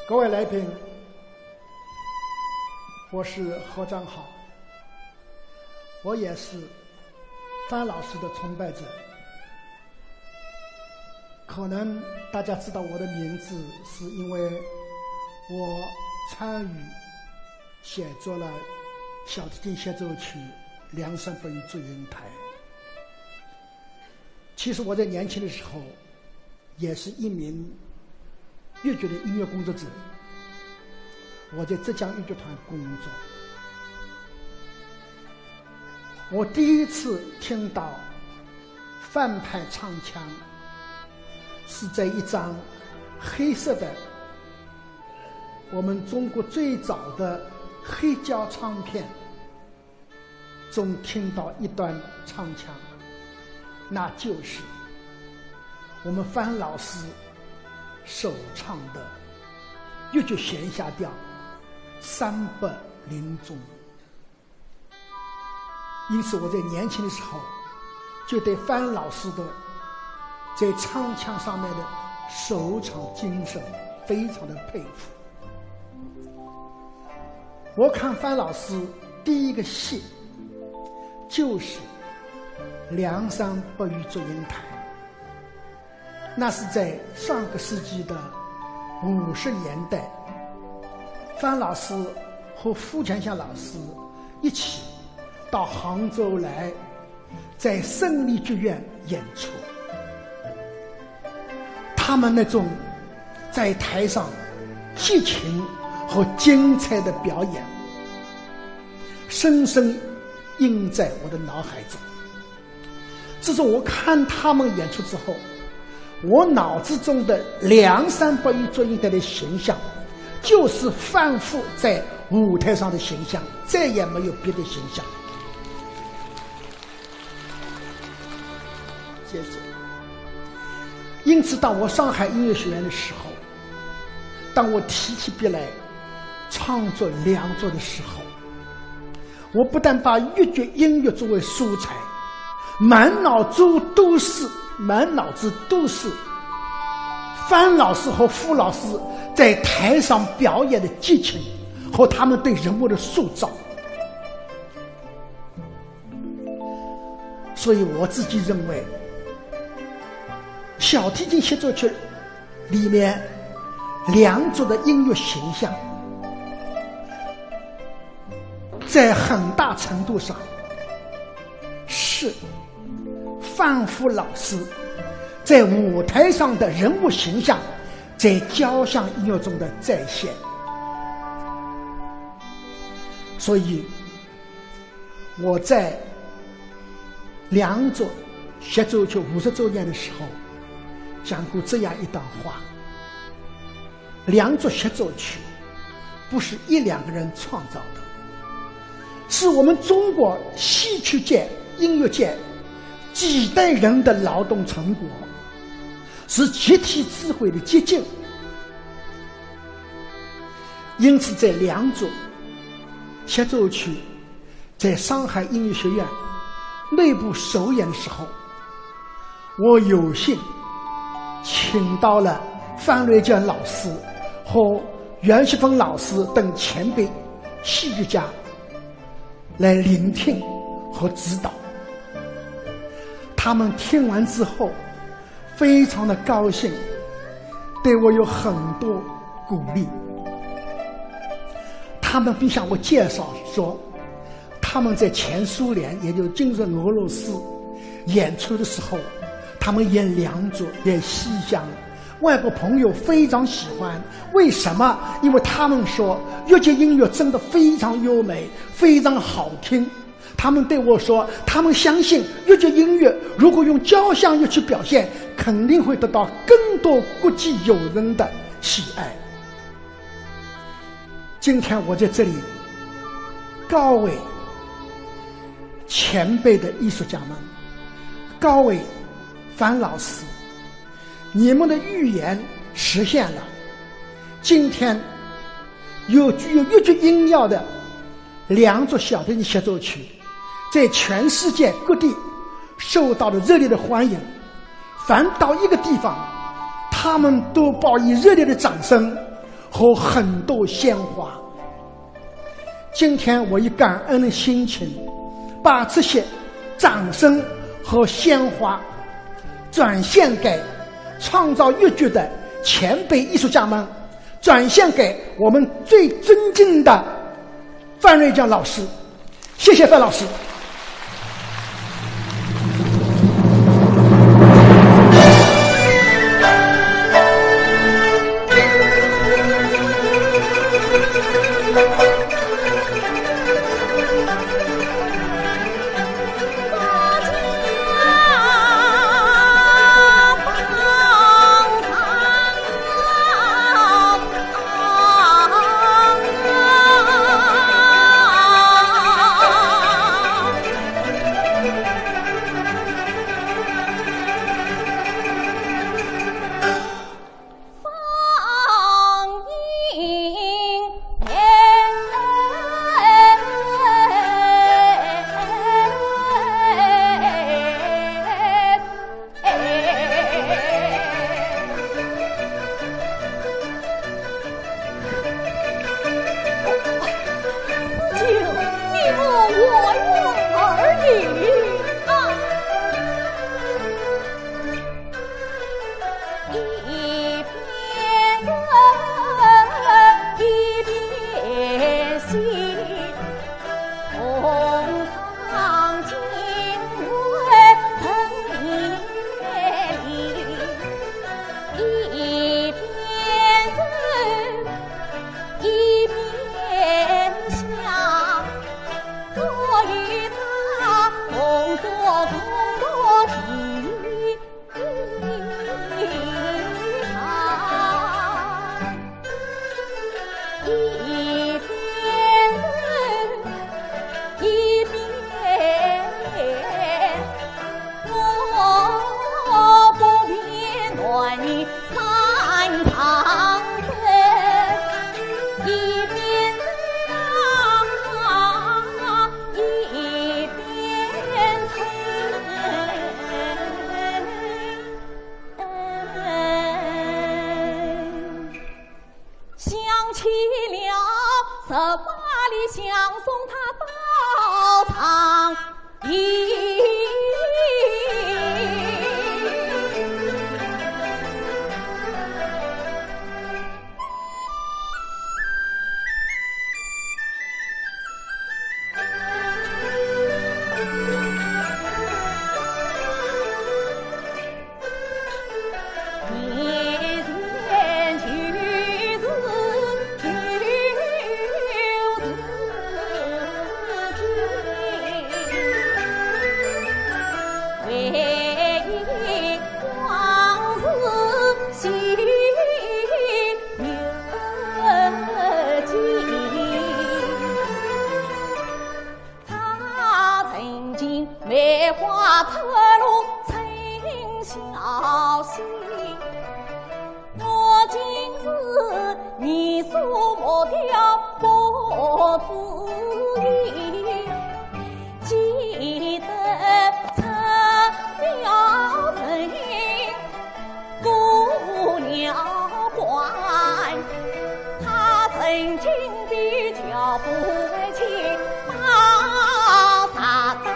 各位来宾，我是何占豪，我也是范老师的崇拜者。可能大家知道我的名字，是因为我参与写作了小提琴协奏曲《梁山伯与祝英台》。其实我在年轻的时候，也是一名越剧的音乐工作者，我在浙江越剧团工作。我第一次听到范派唱腔，是在一张黑色的，我们中国最早的黑胶唱片 中听到一段唱腔，那就是我们范老师首唱的越剧闲霞调《三伯临终》。因此，我在年轻的时候就对范老师的在唱腔上面的首唱精神非常的佩服。 我看范老师第一个戏就是《梁山伯与祝英台》，那是在上个世纪的五十年代，范老师和付全祥老师一起到杭州来在胜利剧院演出。他们那种在台上激情和精彩的表演，深深印在我的脑海中。自从我看他们演出之后，我脑子中的梁山伯与祝英台的形象，就是范富在舞台上的形象，再也没有别的形象。谢谢。因此，当我上海音乐学院的时候，当我提起笔来创作《梁祝》的时候，我不但把越剧音乐作为素材，满脑子都是，满脑子都是范老师和傅老师在台上表演的激情和他们对人物的塑造。所以我自己认为，小提琴协奏曲里面梁祝的音乐形象，在很大程度上是范富老师在舞台上的人物形象在交响音乐中的再现。所以，我在梁祝协奏曲五十周年的时候讲过这样一段话：梁祝协奏曲不是一两个人创造的，是我们中国戏曲界、音乐界几代人的劳动成果，是集体智慧的结晶。因此，在梁祝协奏曲在上海音乐学院内部首演的时候，我有幸请到了范瑞将老师和袁锡峰老师等前辈戏剧家来聆听和指导。他们听完之后，非常的高兴，对我有很多鼓励。他们并向我介绍说，他们在前苏联，也就是今日俄罗斯演出的时候，他们演梁祝、演西厢，外国朋友非常喜欢。为什么？因为他们说越剧音乐真的非常优美，非常好听。他们对我说，他们相信越剧音乐如果用交响乐去表现，肯定会得到更多国际友人的喜爱。今天我在这里，各位前辈的艺术家们，各位樊老师，你们的预言实现了。今天有具有越剧音调的梁祝小提琴协奏曲，在全世界各地受到了热烈的欢迎。凡到一个地方，他们都报以热烈的掌声和很多鲜花。今天我以感恩的心情，把这些掌声和鲜花转献给创造越剧的前辈艺术家们，转献给我们最尊敬的范瑞将老师。谢谢范老师。想起了十八里相送他到长亭。他曾经梅花吐露春宵兮，我今日年数莫掉不知矣，记得出表人。 过了关，他曾经比樵夫为妻把茶担。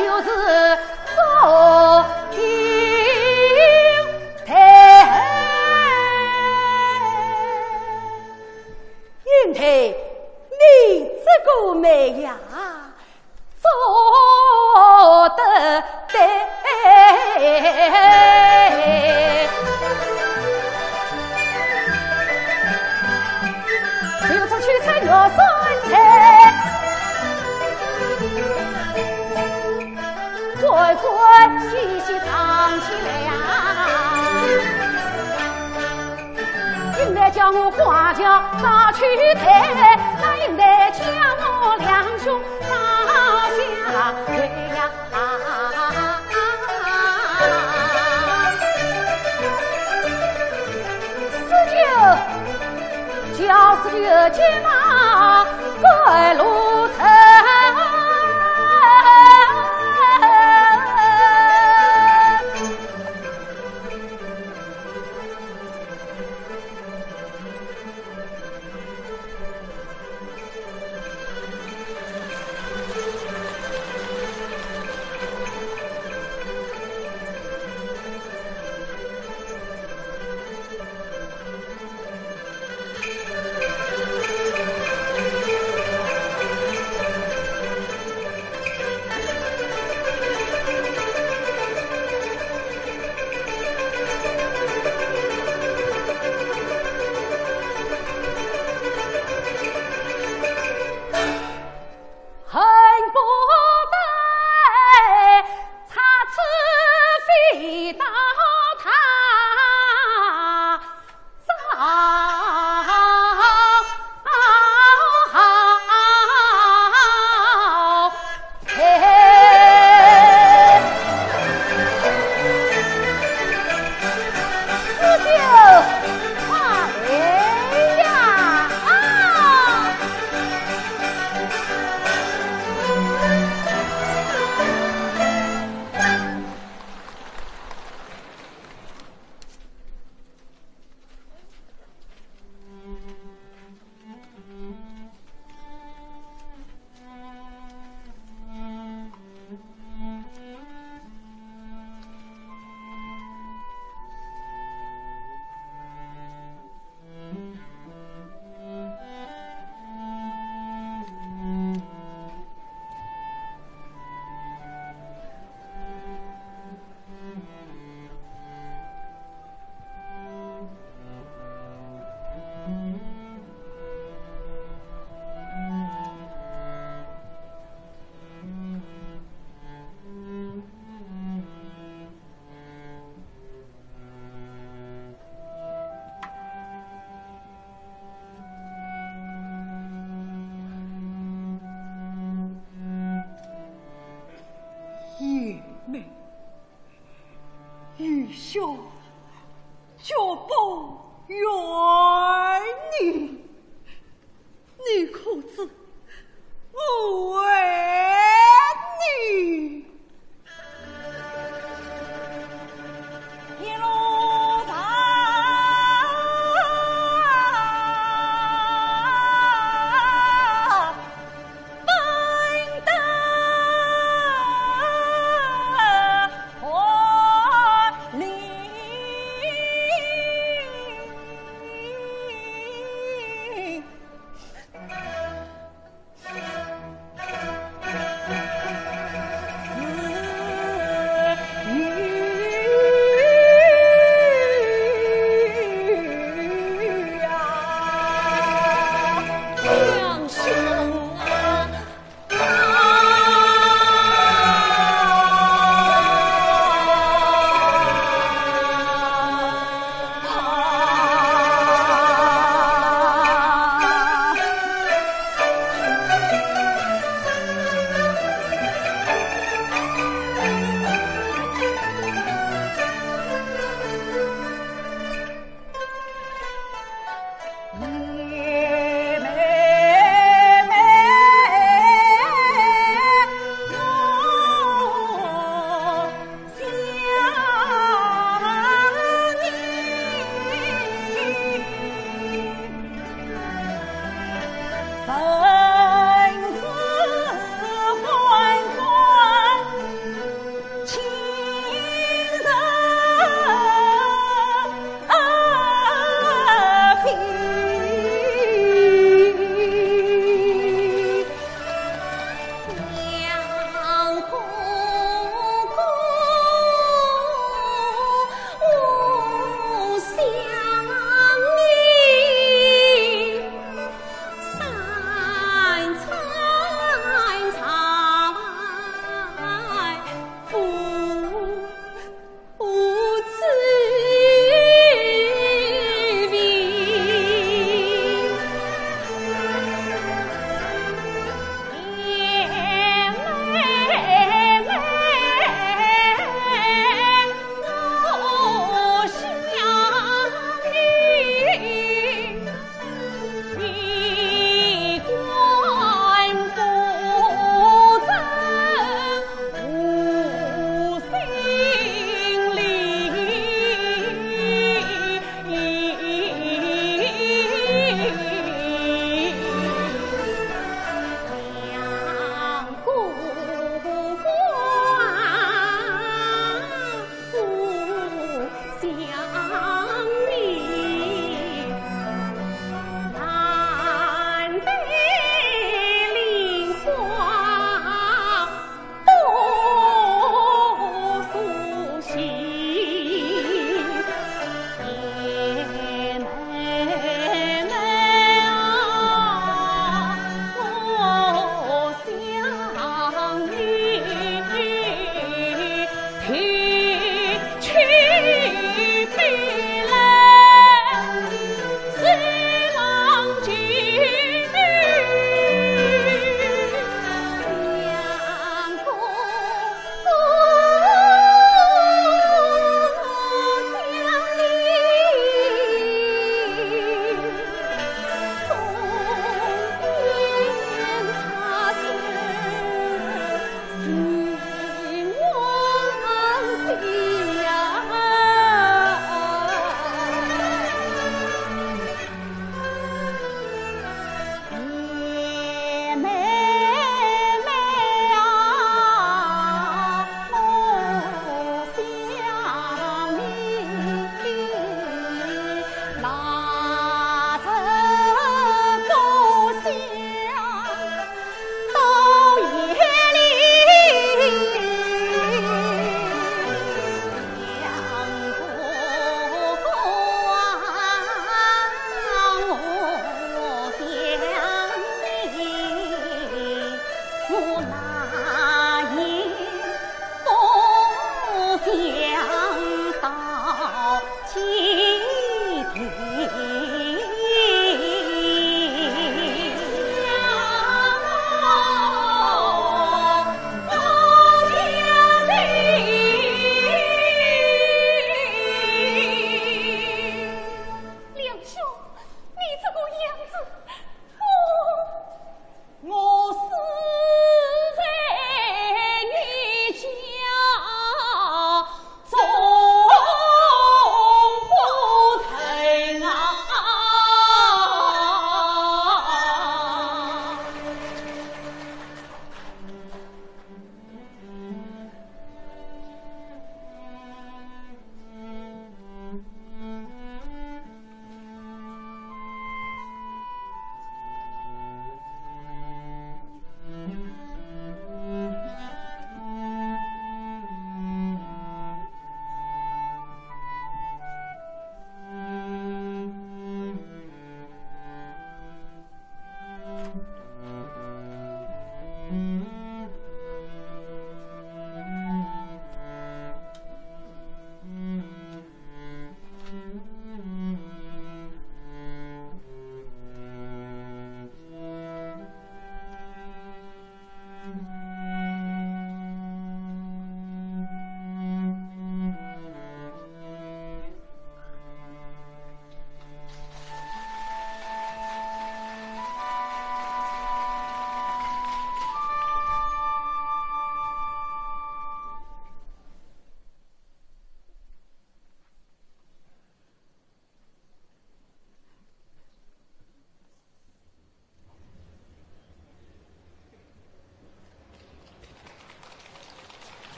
就是做英台。英台，你这个媒呀，做得对。就出去吃药酸菜。 欢欢喜喜唱起来呀。英台叫我花轿拿去抬，那英台叫我两兄上下跪呀。四舅 叫四舅肩马赶路程。恨不得插翅飞到他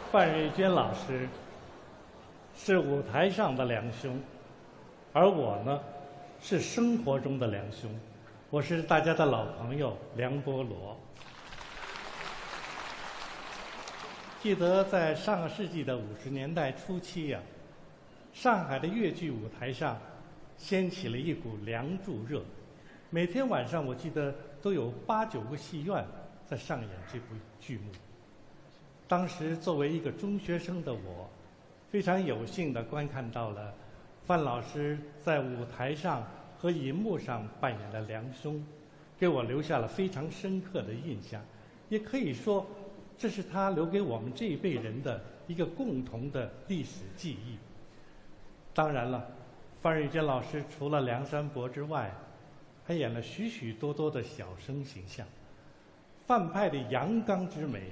范瑞娟老师是舞台上的梁兄，而我呢，是生活中的梁兄。我是大家的老朋友梁博罗。记得在上个世纪的五十年代初期呀，上海的越剧舞台上掀起了一股梁祝热，每天晚上我记得都有八九个戏院在上演这部剧目。当时作为一个中学生的我，非常有幸地观看到了范老师在舞台上和银幕上扮演的梁兄，给我留下了非常深刻的印象。也可以说，这是他留给我们这一辈人的一个共同的历史记忆。当然了，范瑞娟老师除了梁山伯之外，还演了许许多多的小生形象。范派的阳刚之美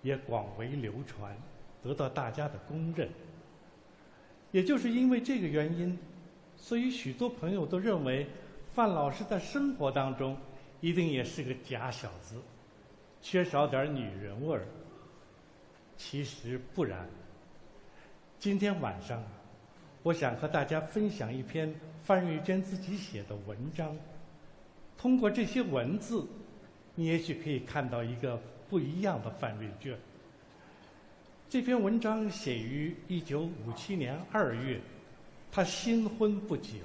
也广为流传，得到大家的公认。也就是因为这个原因，所以许多朋友都认为范老师在生活当中一定也是个假小子，缺少点女人味儿。其实不然。今天晚上，我想和大家分享一篇范瑞娟自己写的文章。通过这些文字，你也许可以看到一个不一样的范瑞娟。这篇文章写于一九五七年二月，她新婚不久，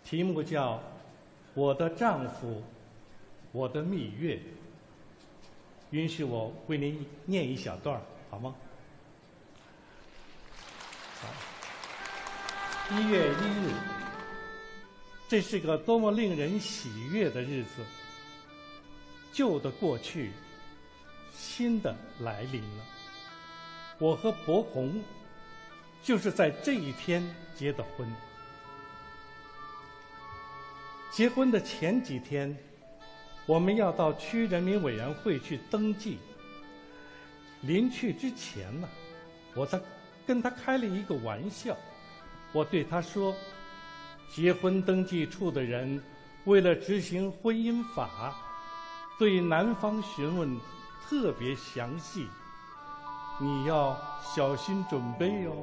题目叫《我的丈夫，我的蜜月》。允许我为您念一小段儿，好吗？一月一日，这是个多么令人喜悦的日子！旧的过去，新的来临了。我和博宏就是在这一天结的婚。结婚的前几天，我们要到区人民委员会去登记。临去之前呢，我在跟他开了一个玩笑。我对他说，结婚登记处的人为了执行婚姻法，对男方询问特别详细，你要小心准备哦。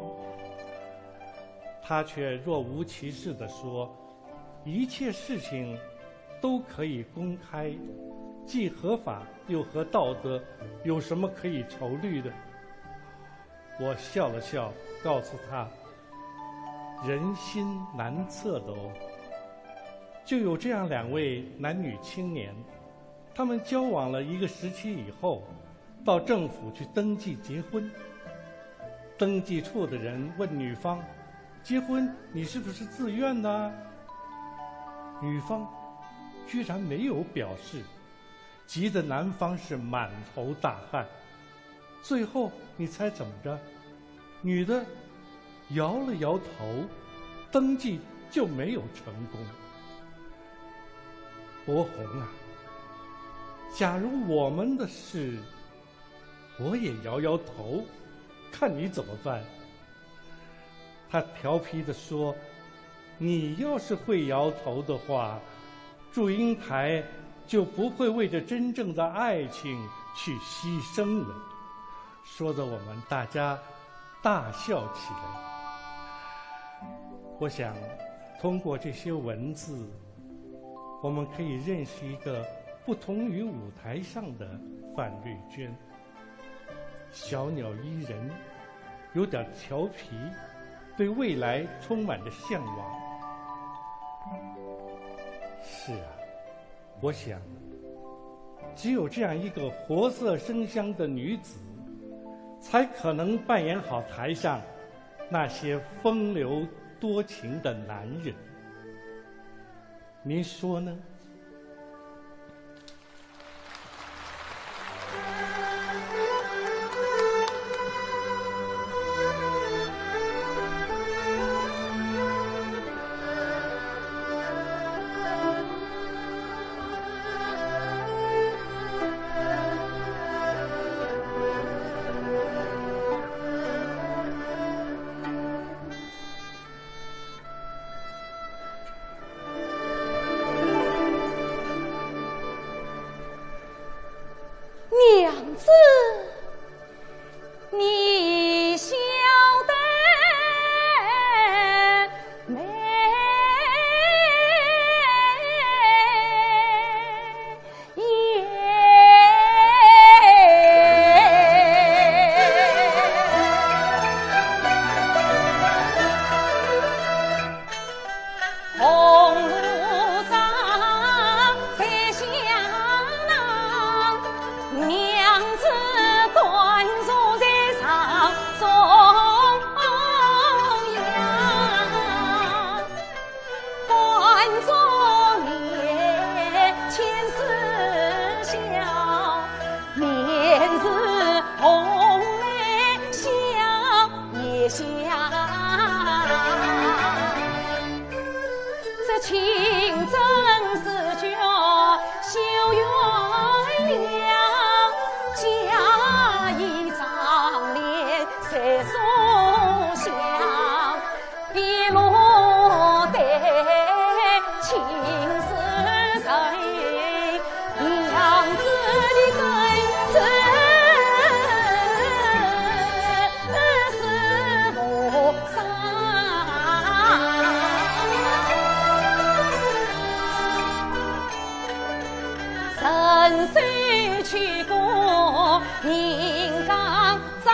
他却若无其事地说，一切事情都可以公开，既合法又合道德，有什么可以愁虑的？我笑了笑，告诉他，人心难测的哦。就有这样两位男女青年，他们交往了一个时期以后，到政府去登记结婚。登记处的人问女方：“结婚你是不是自愿的？”女方居然没有表示，急得男方是满头大汗。最后你猜怎么着？女的摇了摇头，登记就没有成功。博宏啊，假如我们的事，我也摇摇头，看你怎么办。他调皮地说：“你要是会摇头的话，祝英台就不会为着真正的爱情去牺牲了。”说得我们大家大笑起来。我想，通过这些文字，我们可以认识一个不同于舞台上的范瑞娟。小鸟依人，有点调皮，对未来充满着向往。是啊，我想，只有这样一个活色生香的女子，才可能扮演好台上那些风流多情的男人。您说呢？娘子，娘子官坐在上中央，官坐面前似笑，面似红梅笑也笑。 这情真是叫羞冤了，假意妆奁谁所想，比落得青丝人，娘子的真是 是菩萨。伸手去过银缸中。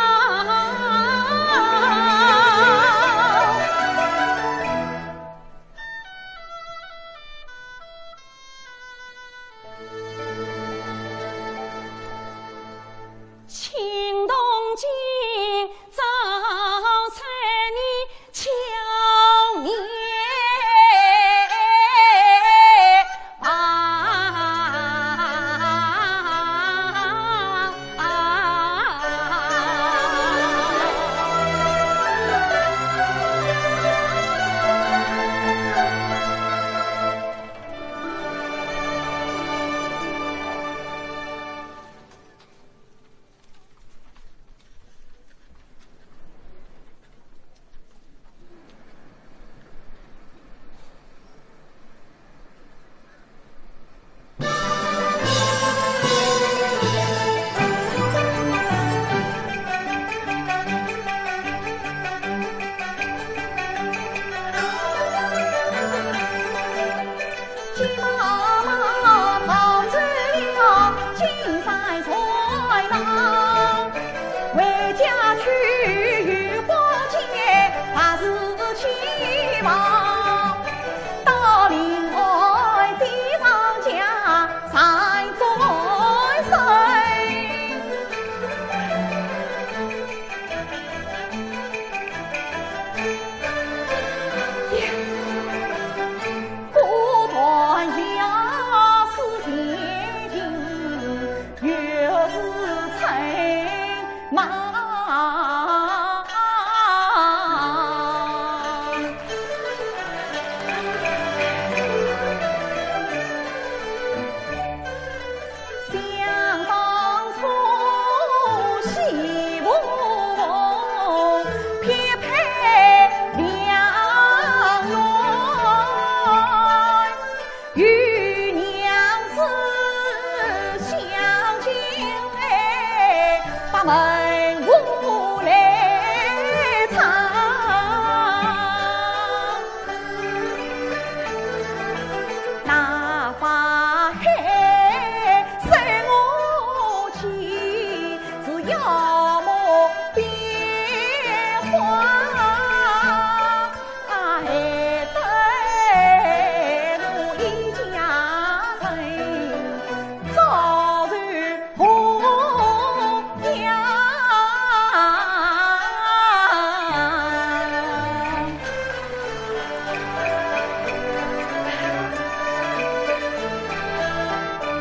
青铜镜照在你巧面旁。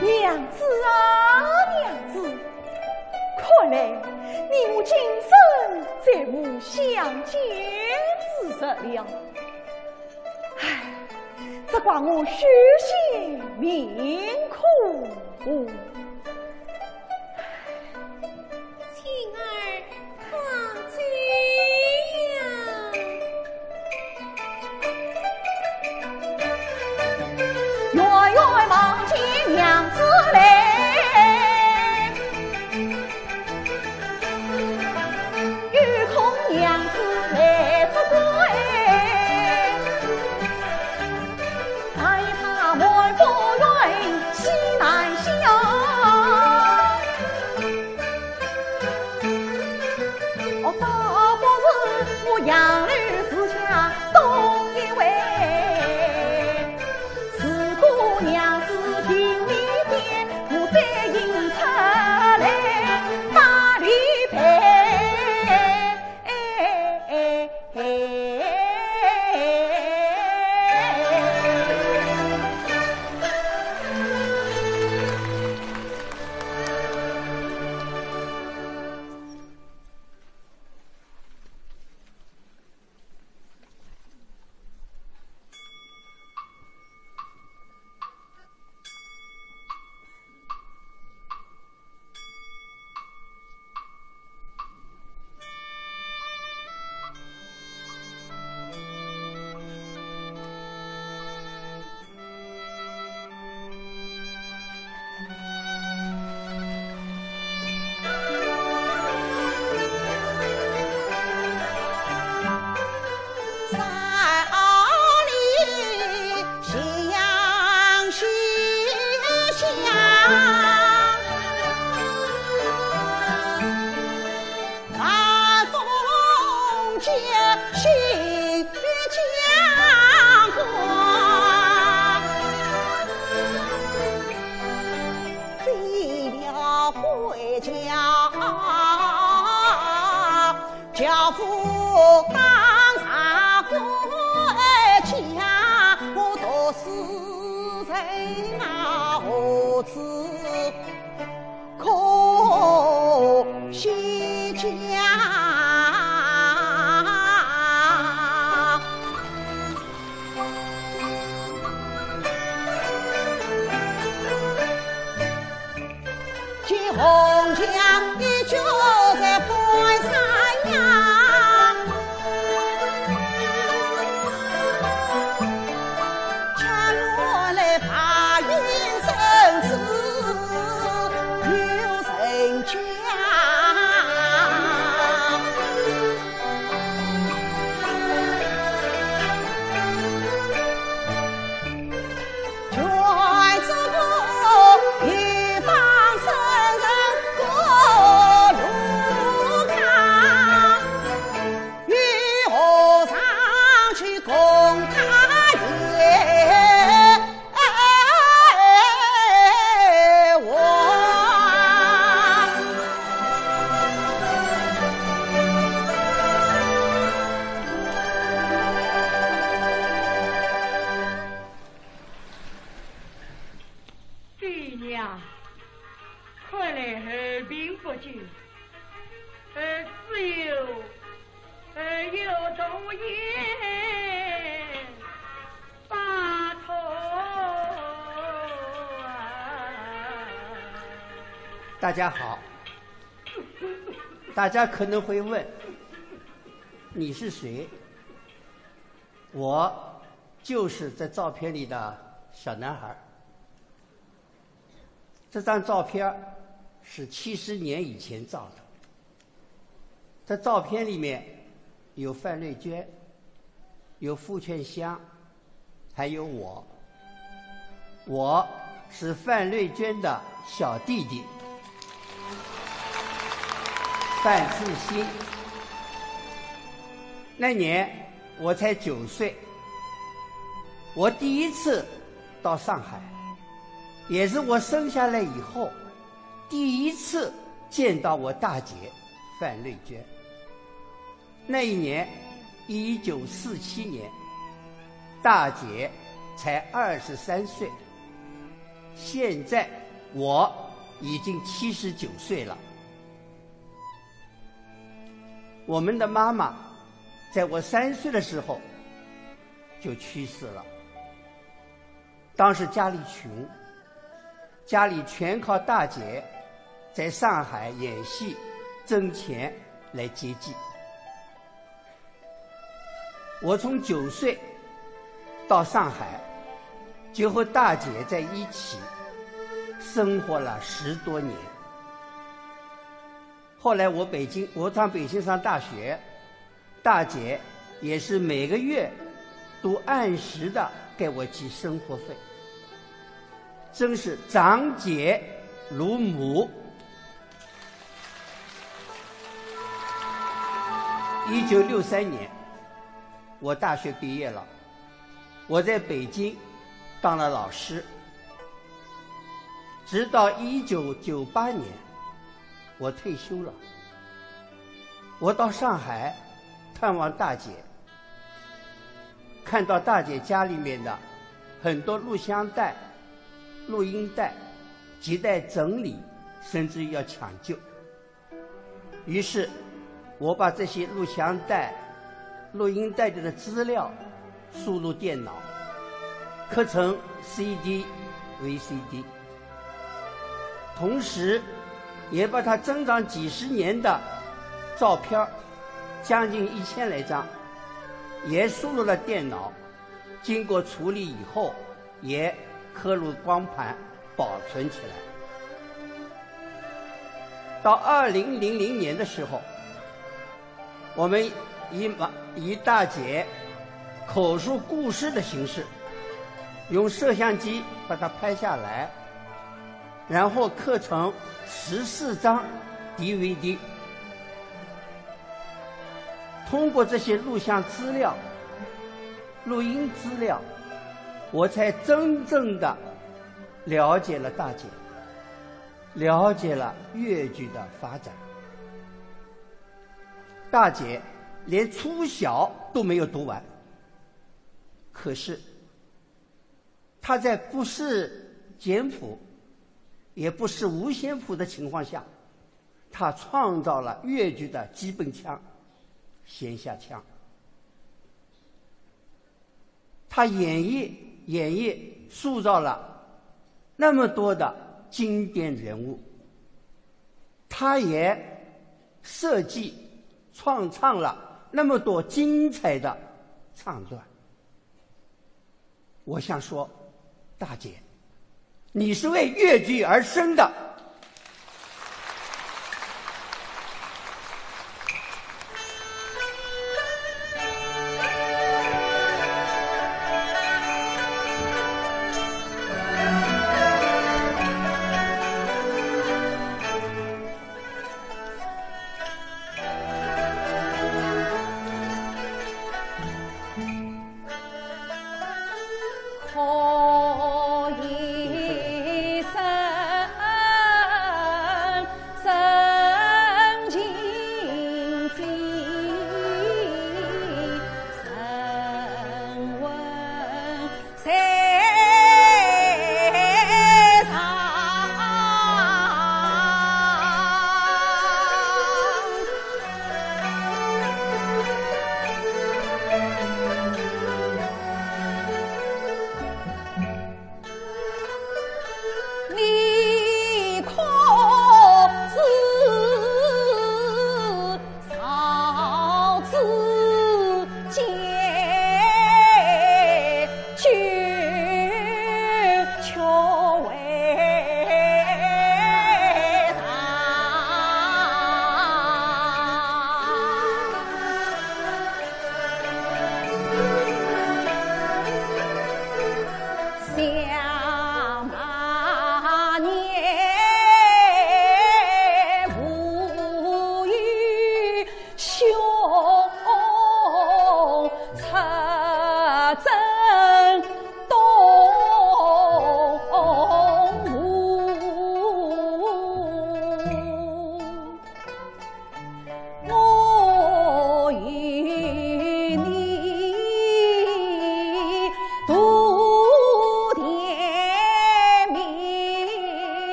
娘子啊，娘子，看来你我今生再无相见之日了。唉， 只怪我许仙命苦。家，家父当上官家，我读书人啊，何止可惜家。见红墙依旧在半山腰，却落来白云深处有人家。 全祖国一方圣人过路旁，与和尚去共大业。我 爹娘，看来后病不久，呃，只有，呃，有同言拜托啊。大家好，大家可能会问，你是谁？我就是这照片里的小男孩儿。这张照片儿是七十年以前照的。这照片里面有范瑞娟，有傅劝香，还有我。我是范瑞娟的小弟弟，范志新。那年我才九岁，我第一次到上海，也是我生下来以后第一次见到我大姐范瑞娟。那一年，一九四七年，大姐才二十三岁，现在我已经七十九岁了。我们的妈妈在我三岁的时候就去世了。当时家里穷，家里全靠大姐在上海演戏挣钱来接济。我从九岁到上海，就和大姐在一起生活了十多年。后来我北京，我上北京上大学，大姐也是每个月都按时的给我寄生活费，真是长姐如母。一九六三年，我大学毕业了，我在北京当了老师，直到一九九八年，我退休了。我到上海探望大姐，看到大姐家里面的很多录像带、录音带亟待整理，甚至于要抢救。于是，我把这些录像带、录音带里的资料输入电脑，刻成C D、V C D。同时，也把她珍藏几十年的照片儿，将近一千来张，也输入了电脑，经过处理以后，也刻入光盘保存起来。到二零零零年的时候，我们以妈，以大姐口述故事的形式，用摄像机把它拍下来，然后刻成十四张D V D。通过这些录像资料、录音资料，我才真正的了解了大姐。了解了越剧的发展。大姐连初小都没有读完，可是她在不识简谱，也不识五线谱的情况下，她创造了越剧的基本腔、弦下腔。她演绎、演绎、塑造了那么多的经典人物，她也设计、创唱了那么多精彩的唱段。我想说，大姐，你是为越剧而生的。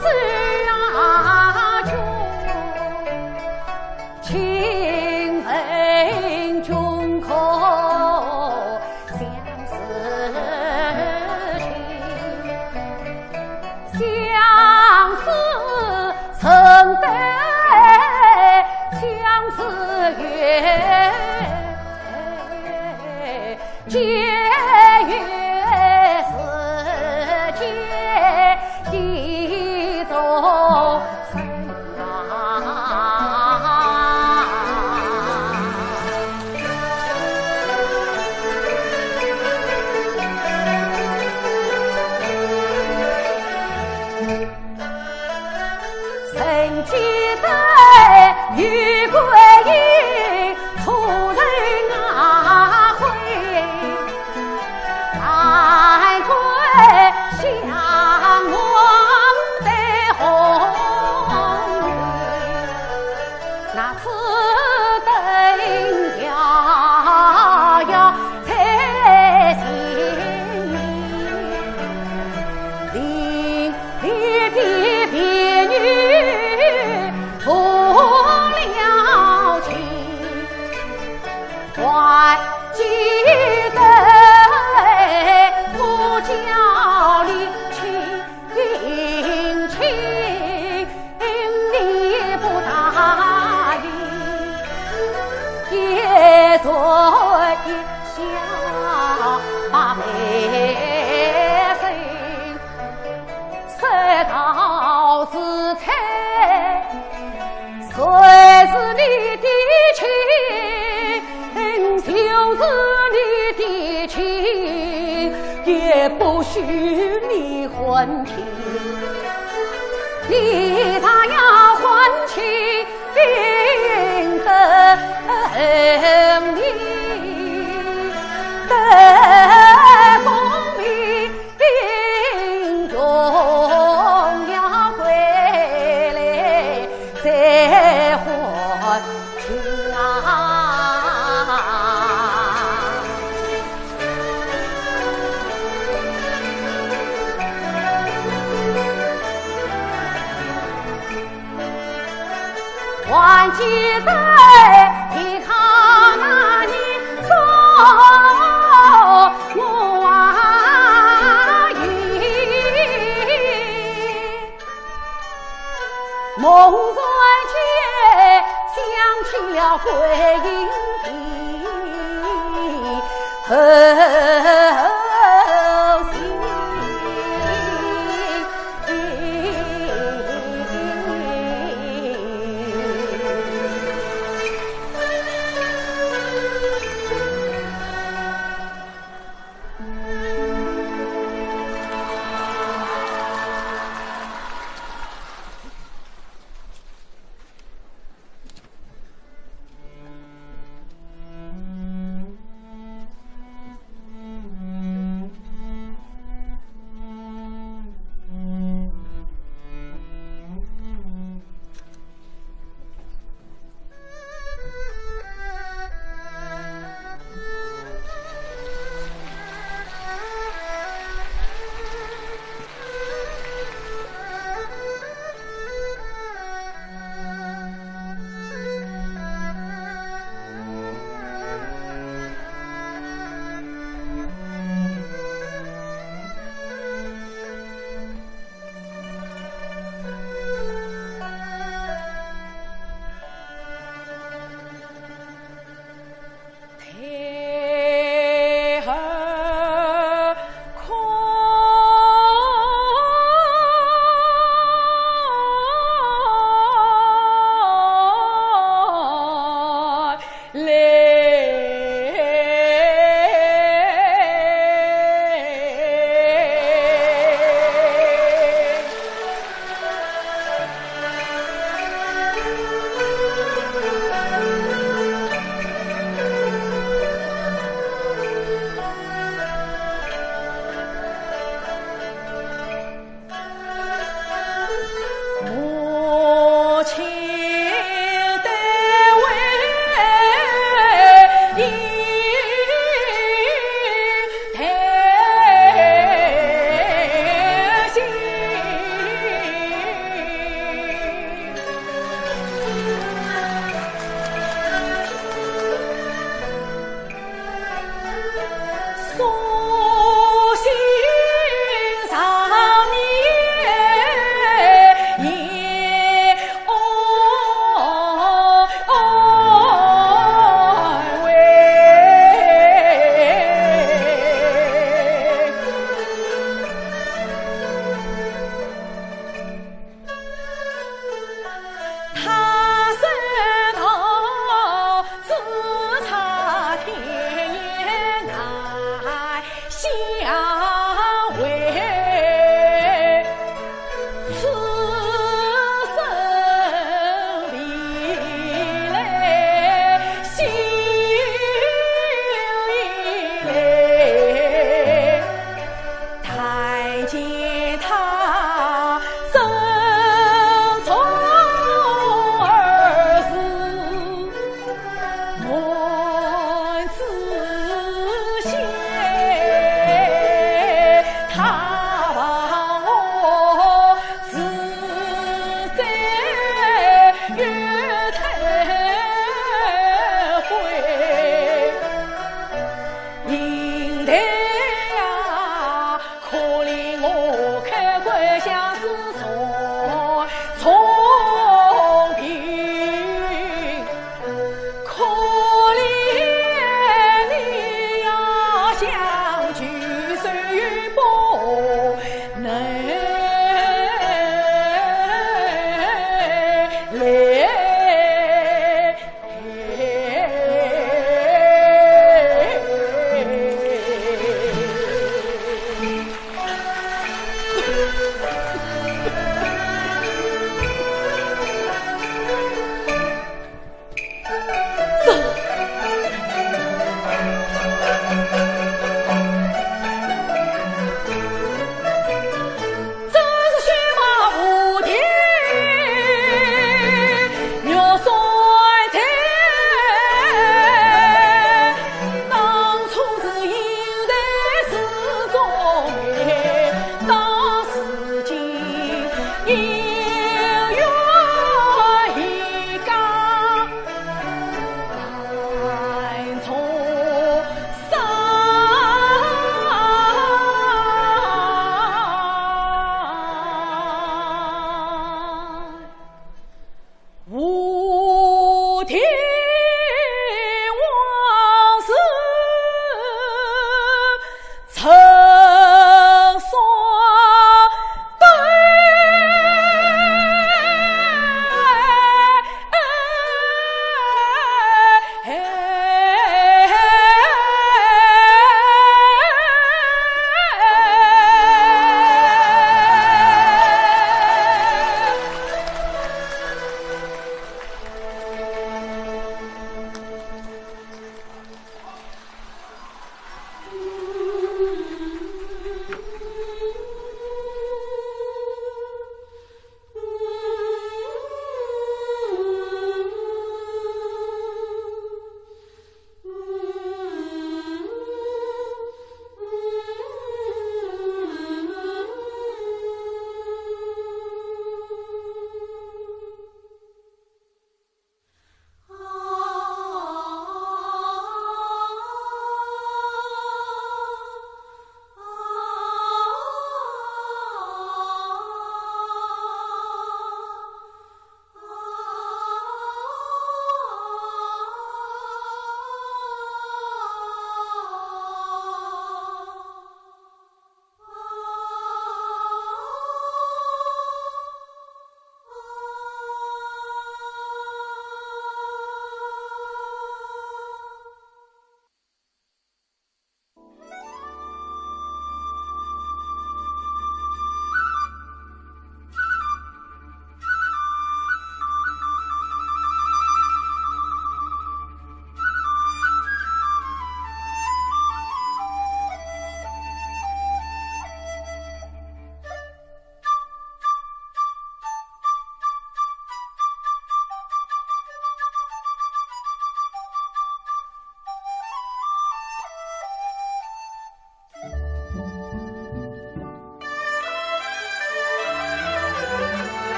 子啊，君，请问君可相思情？相思怎得相思远？ 解语世间的众生啊。曾记得有归隐，初入雅会，难归相望的红颜。那此灯摇摇在心里， 离别的别女动了情，还记得我叫你轻轻，你不答应，也说一笑把眉梢。 说道是猜，谁是你的情，就是你的情，也不许你还情。你若要还情， 定得你得功名，定用了归来再还情啊。 还记得你看那年送我啊，梦中间想起了桂英的后心。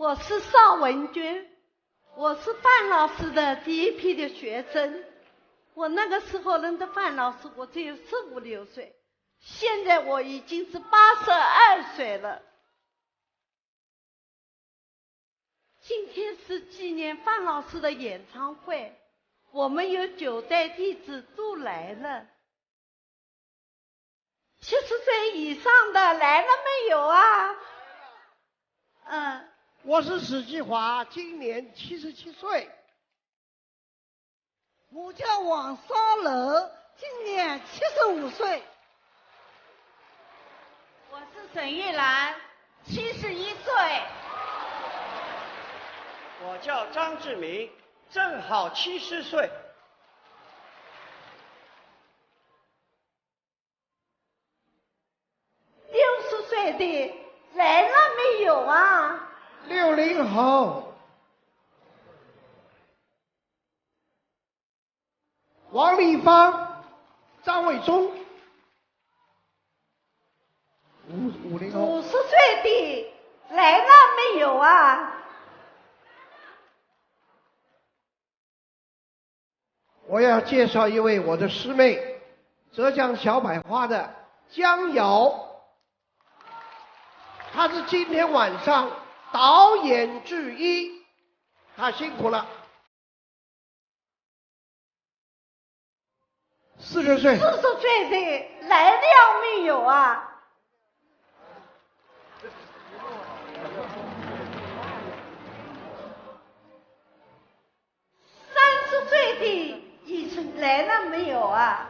我是邵文君，我是范老师的第一批的学生。我那个时候认得范老师，我只有十五六岁，现在我已经是八十二岁了。今天是纪念范老师的演唱会，我们有九代弟子都来了。七十岁以上的来了没有啊？嗯。我是史继华，今年七十七岁。我叫王双楼，今年七十五岁。我是沈玉兰，七十一岁。我叫张志明，正好七十岁。六十岁的来了没有啊？六零后。王丽芳、张伟忠。五，五零后。五十岁的来了没有啊？我要介绍一位我的师妹，浙江小百花的江瑶，她是今天晚上导演之一，她辛苦了。四十岁。四十岁的来了没有啊？三十岁的已经来了没有啊？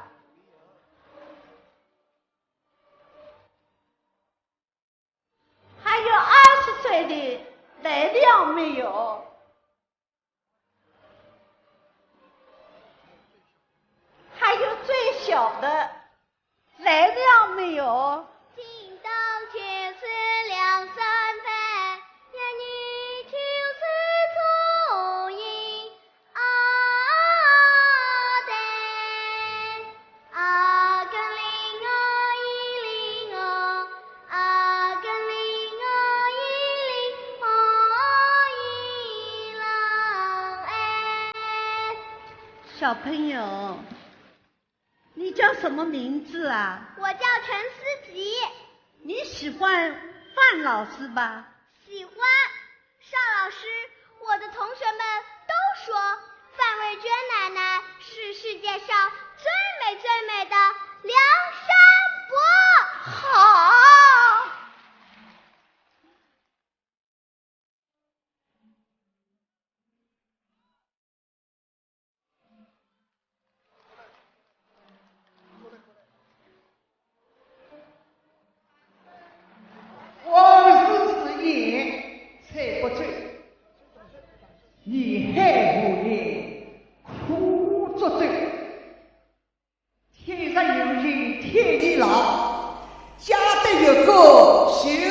还有二十岁的来了没有？还有最小的来了没有？ 小朋友，你叫什么名字啊？我叫陈思琪。你喜欢范老师吧？喜欢。邵老师，我的同学们都说范瑞娟奶奶是世界上最美最美的梁山伯。好。 王师之言，吹不走；你海无言，苦作舟。 天若有情天亦老，家得一个就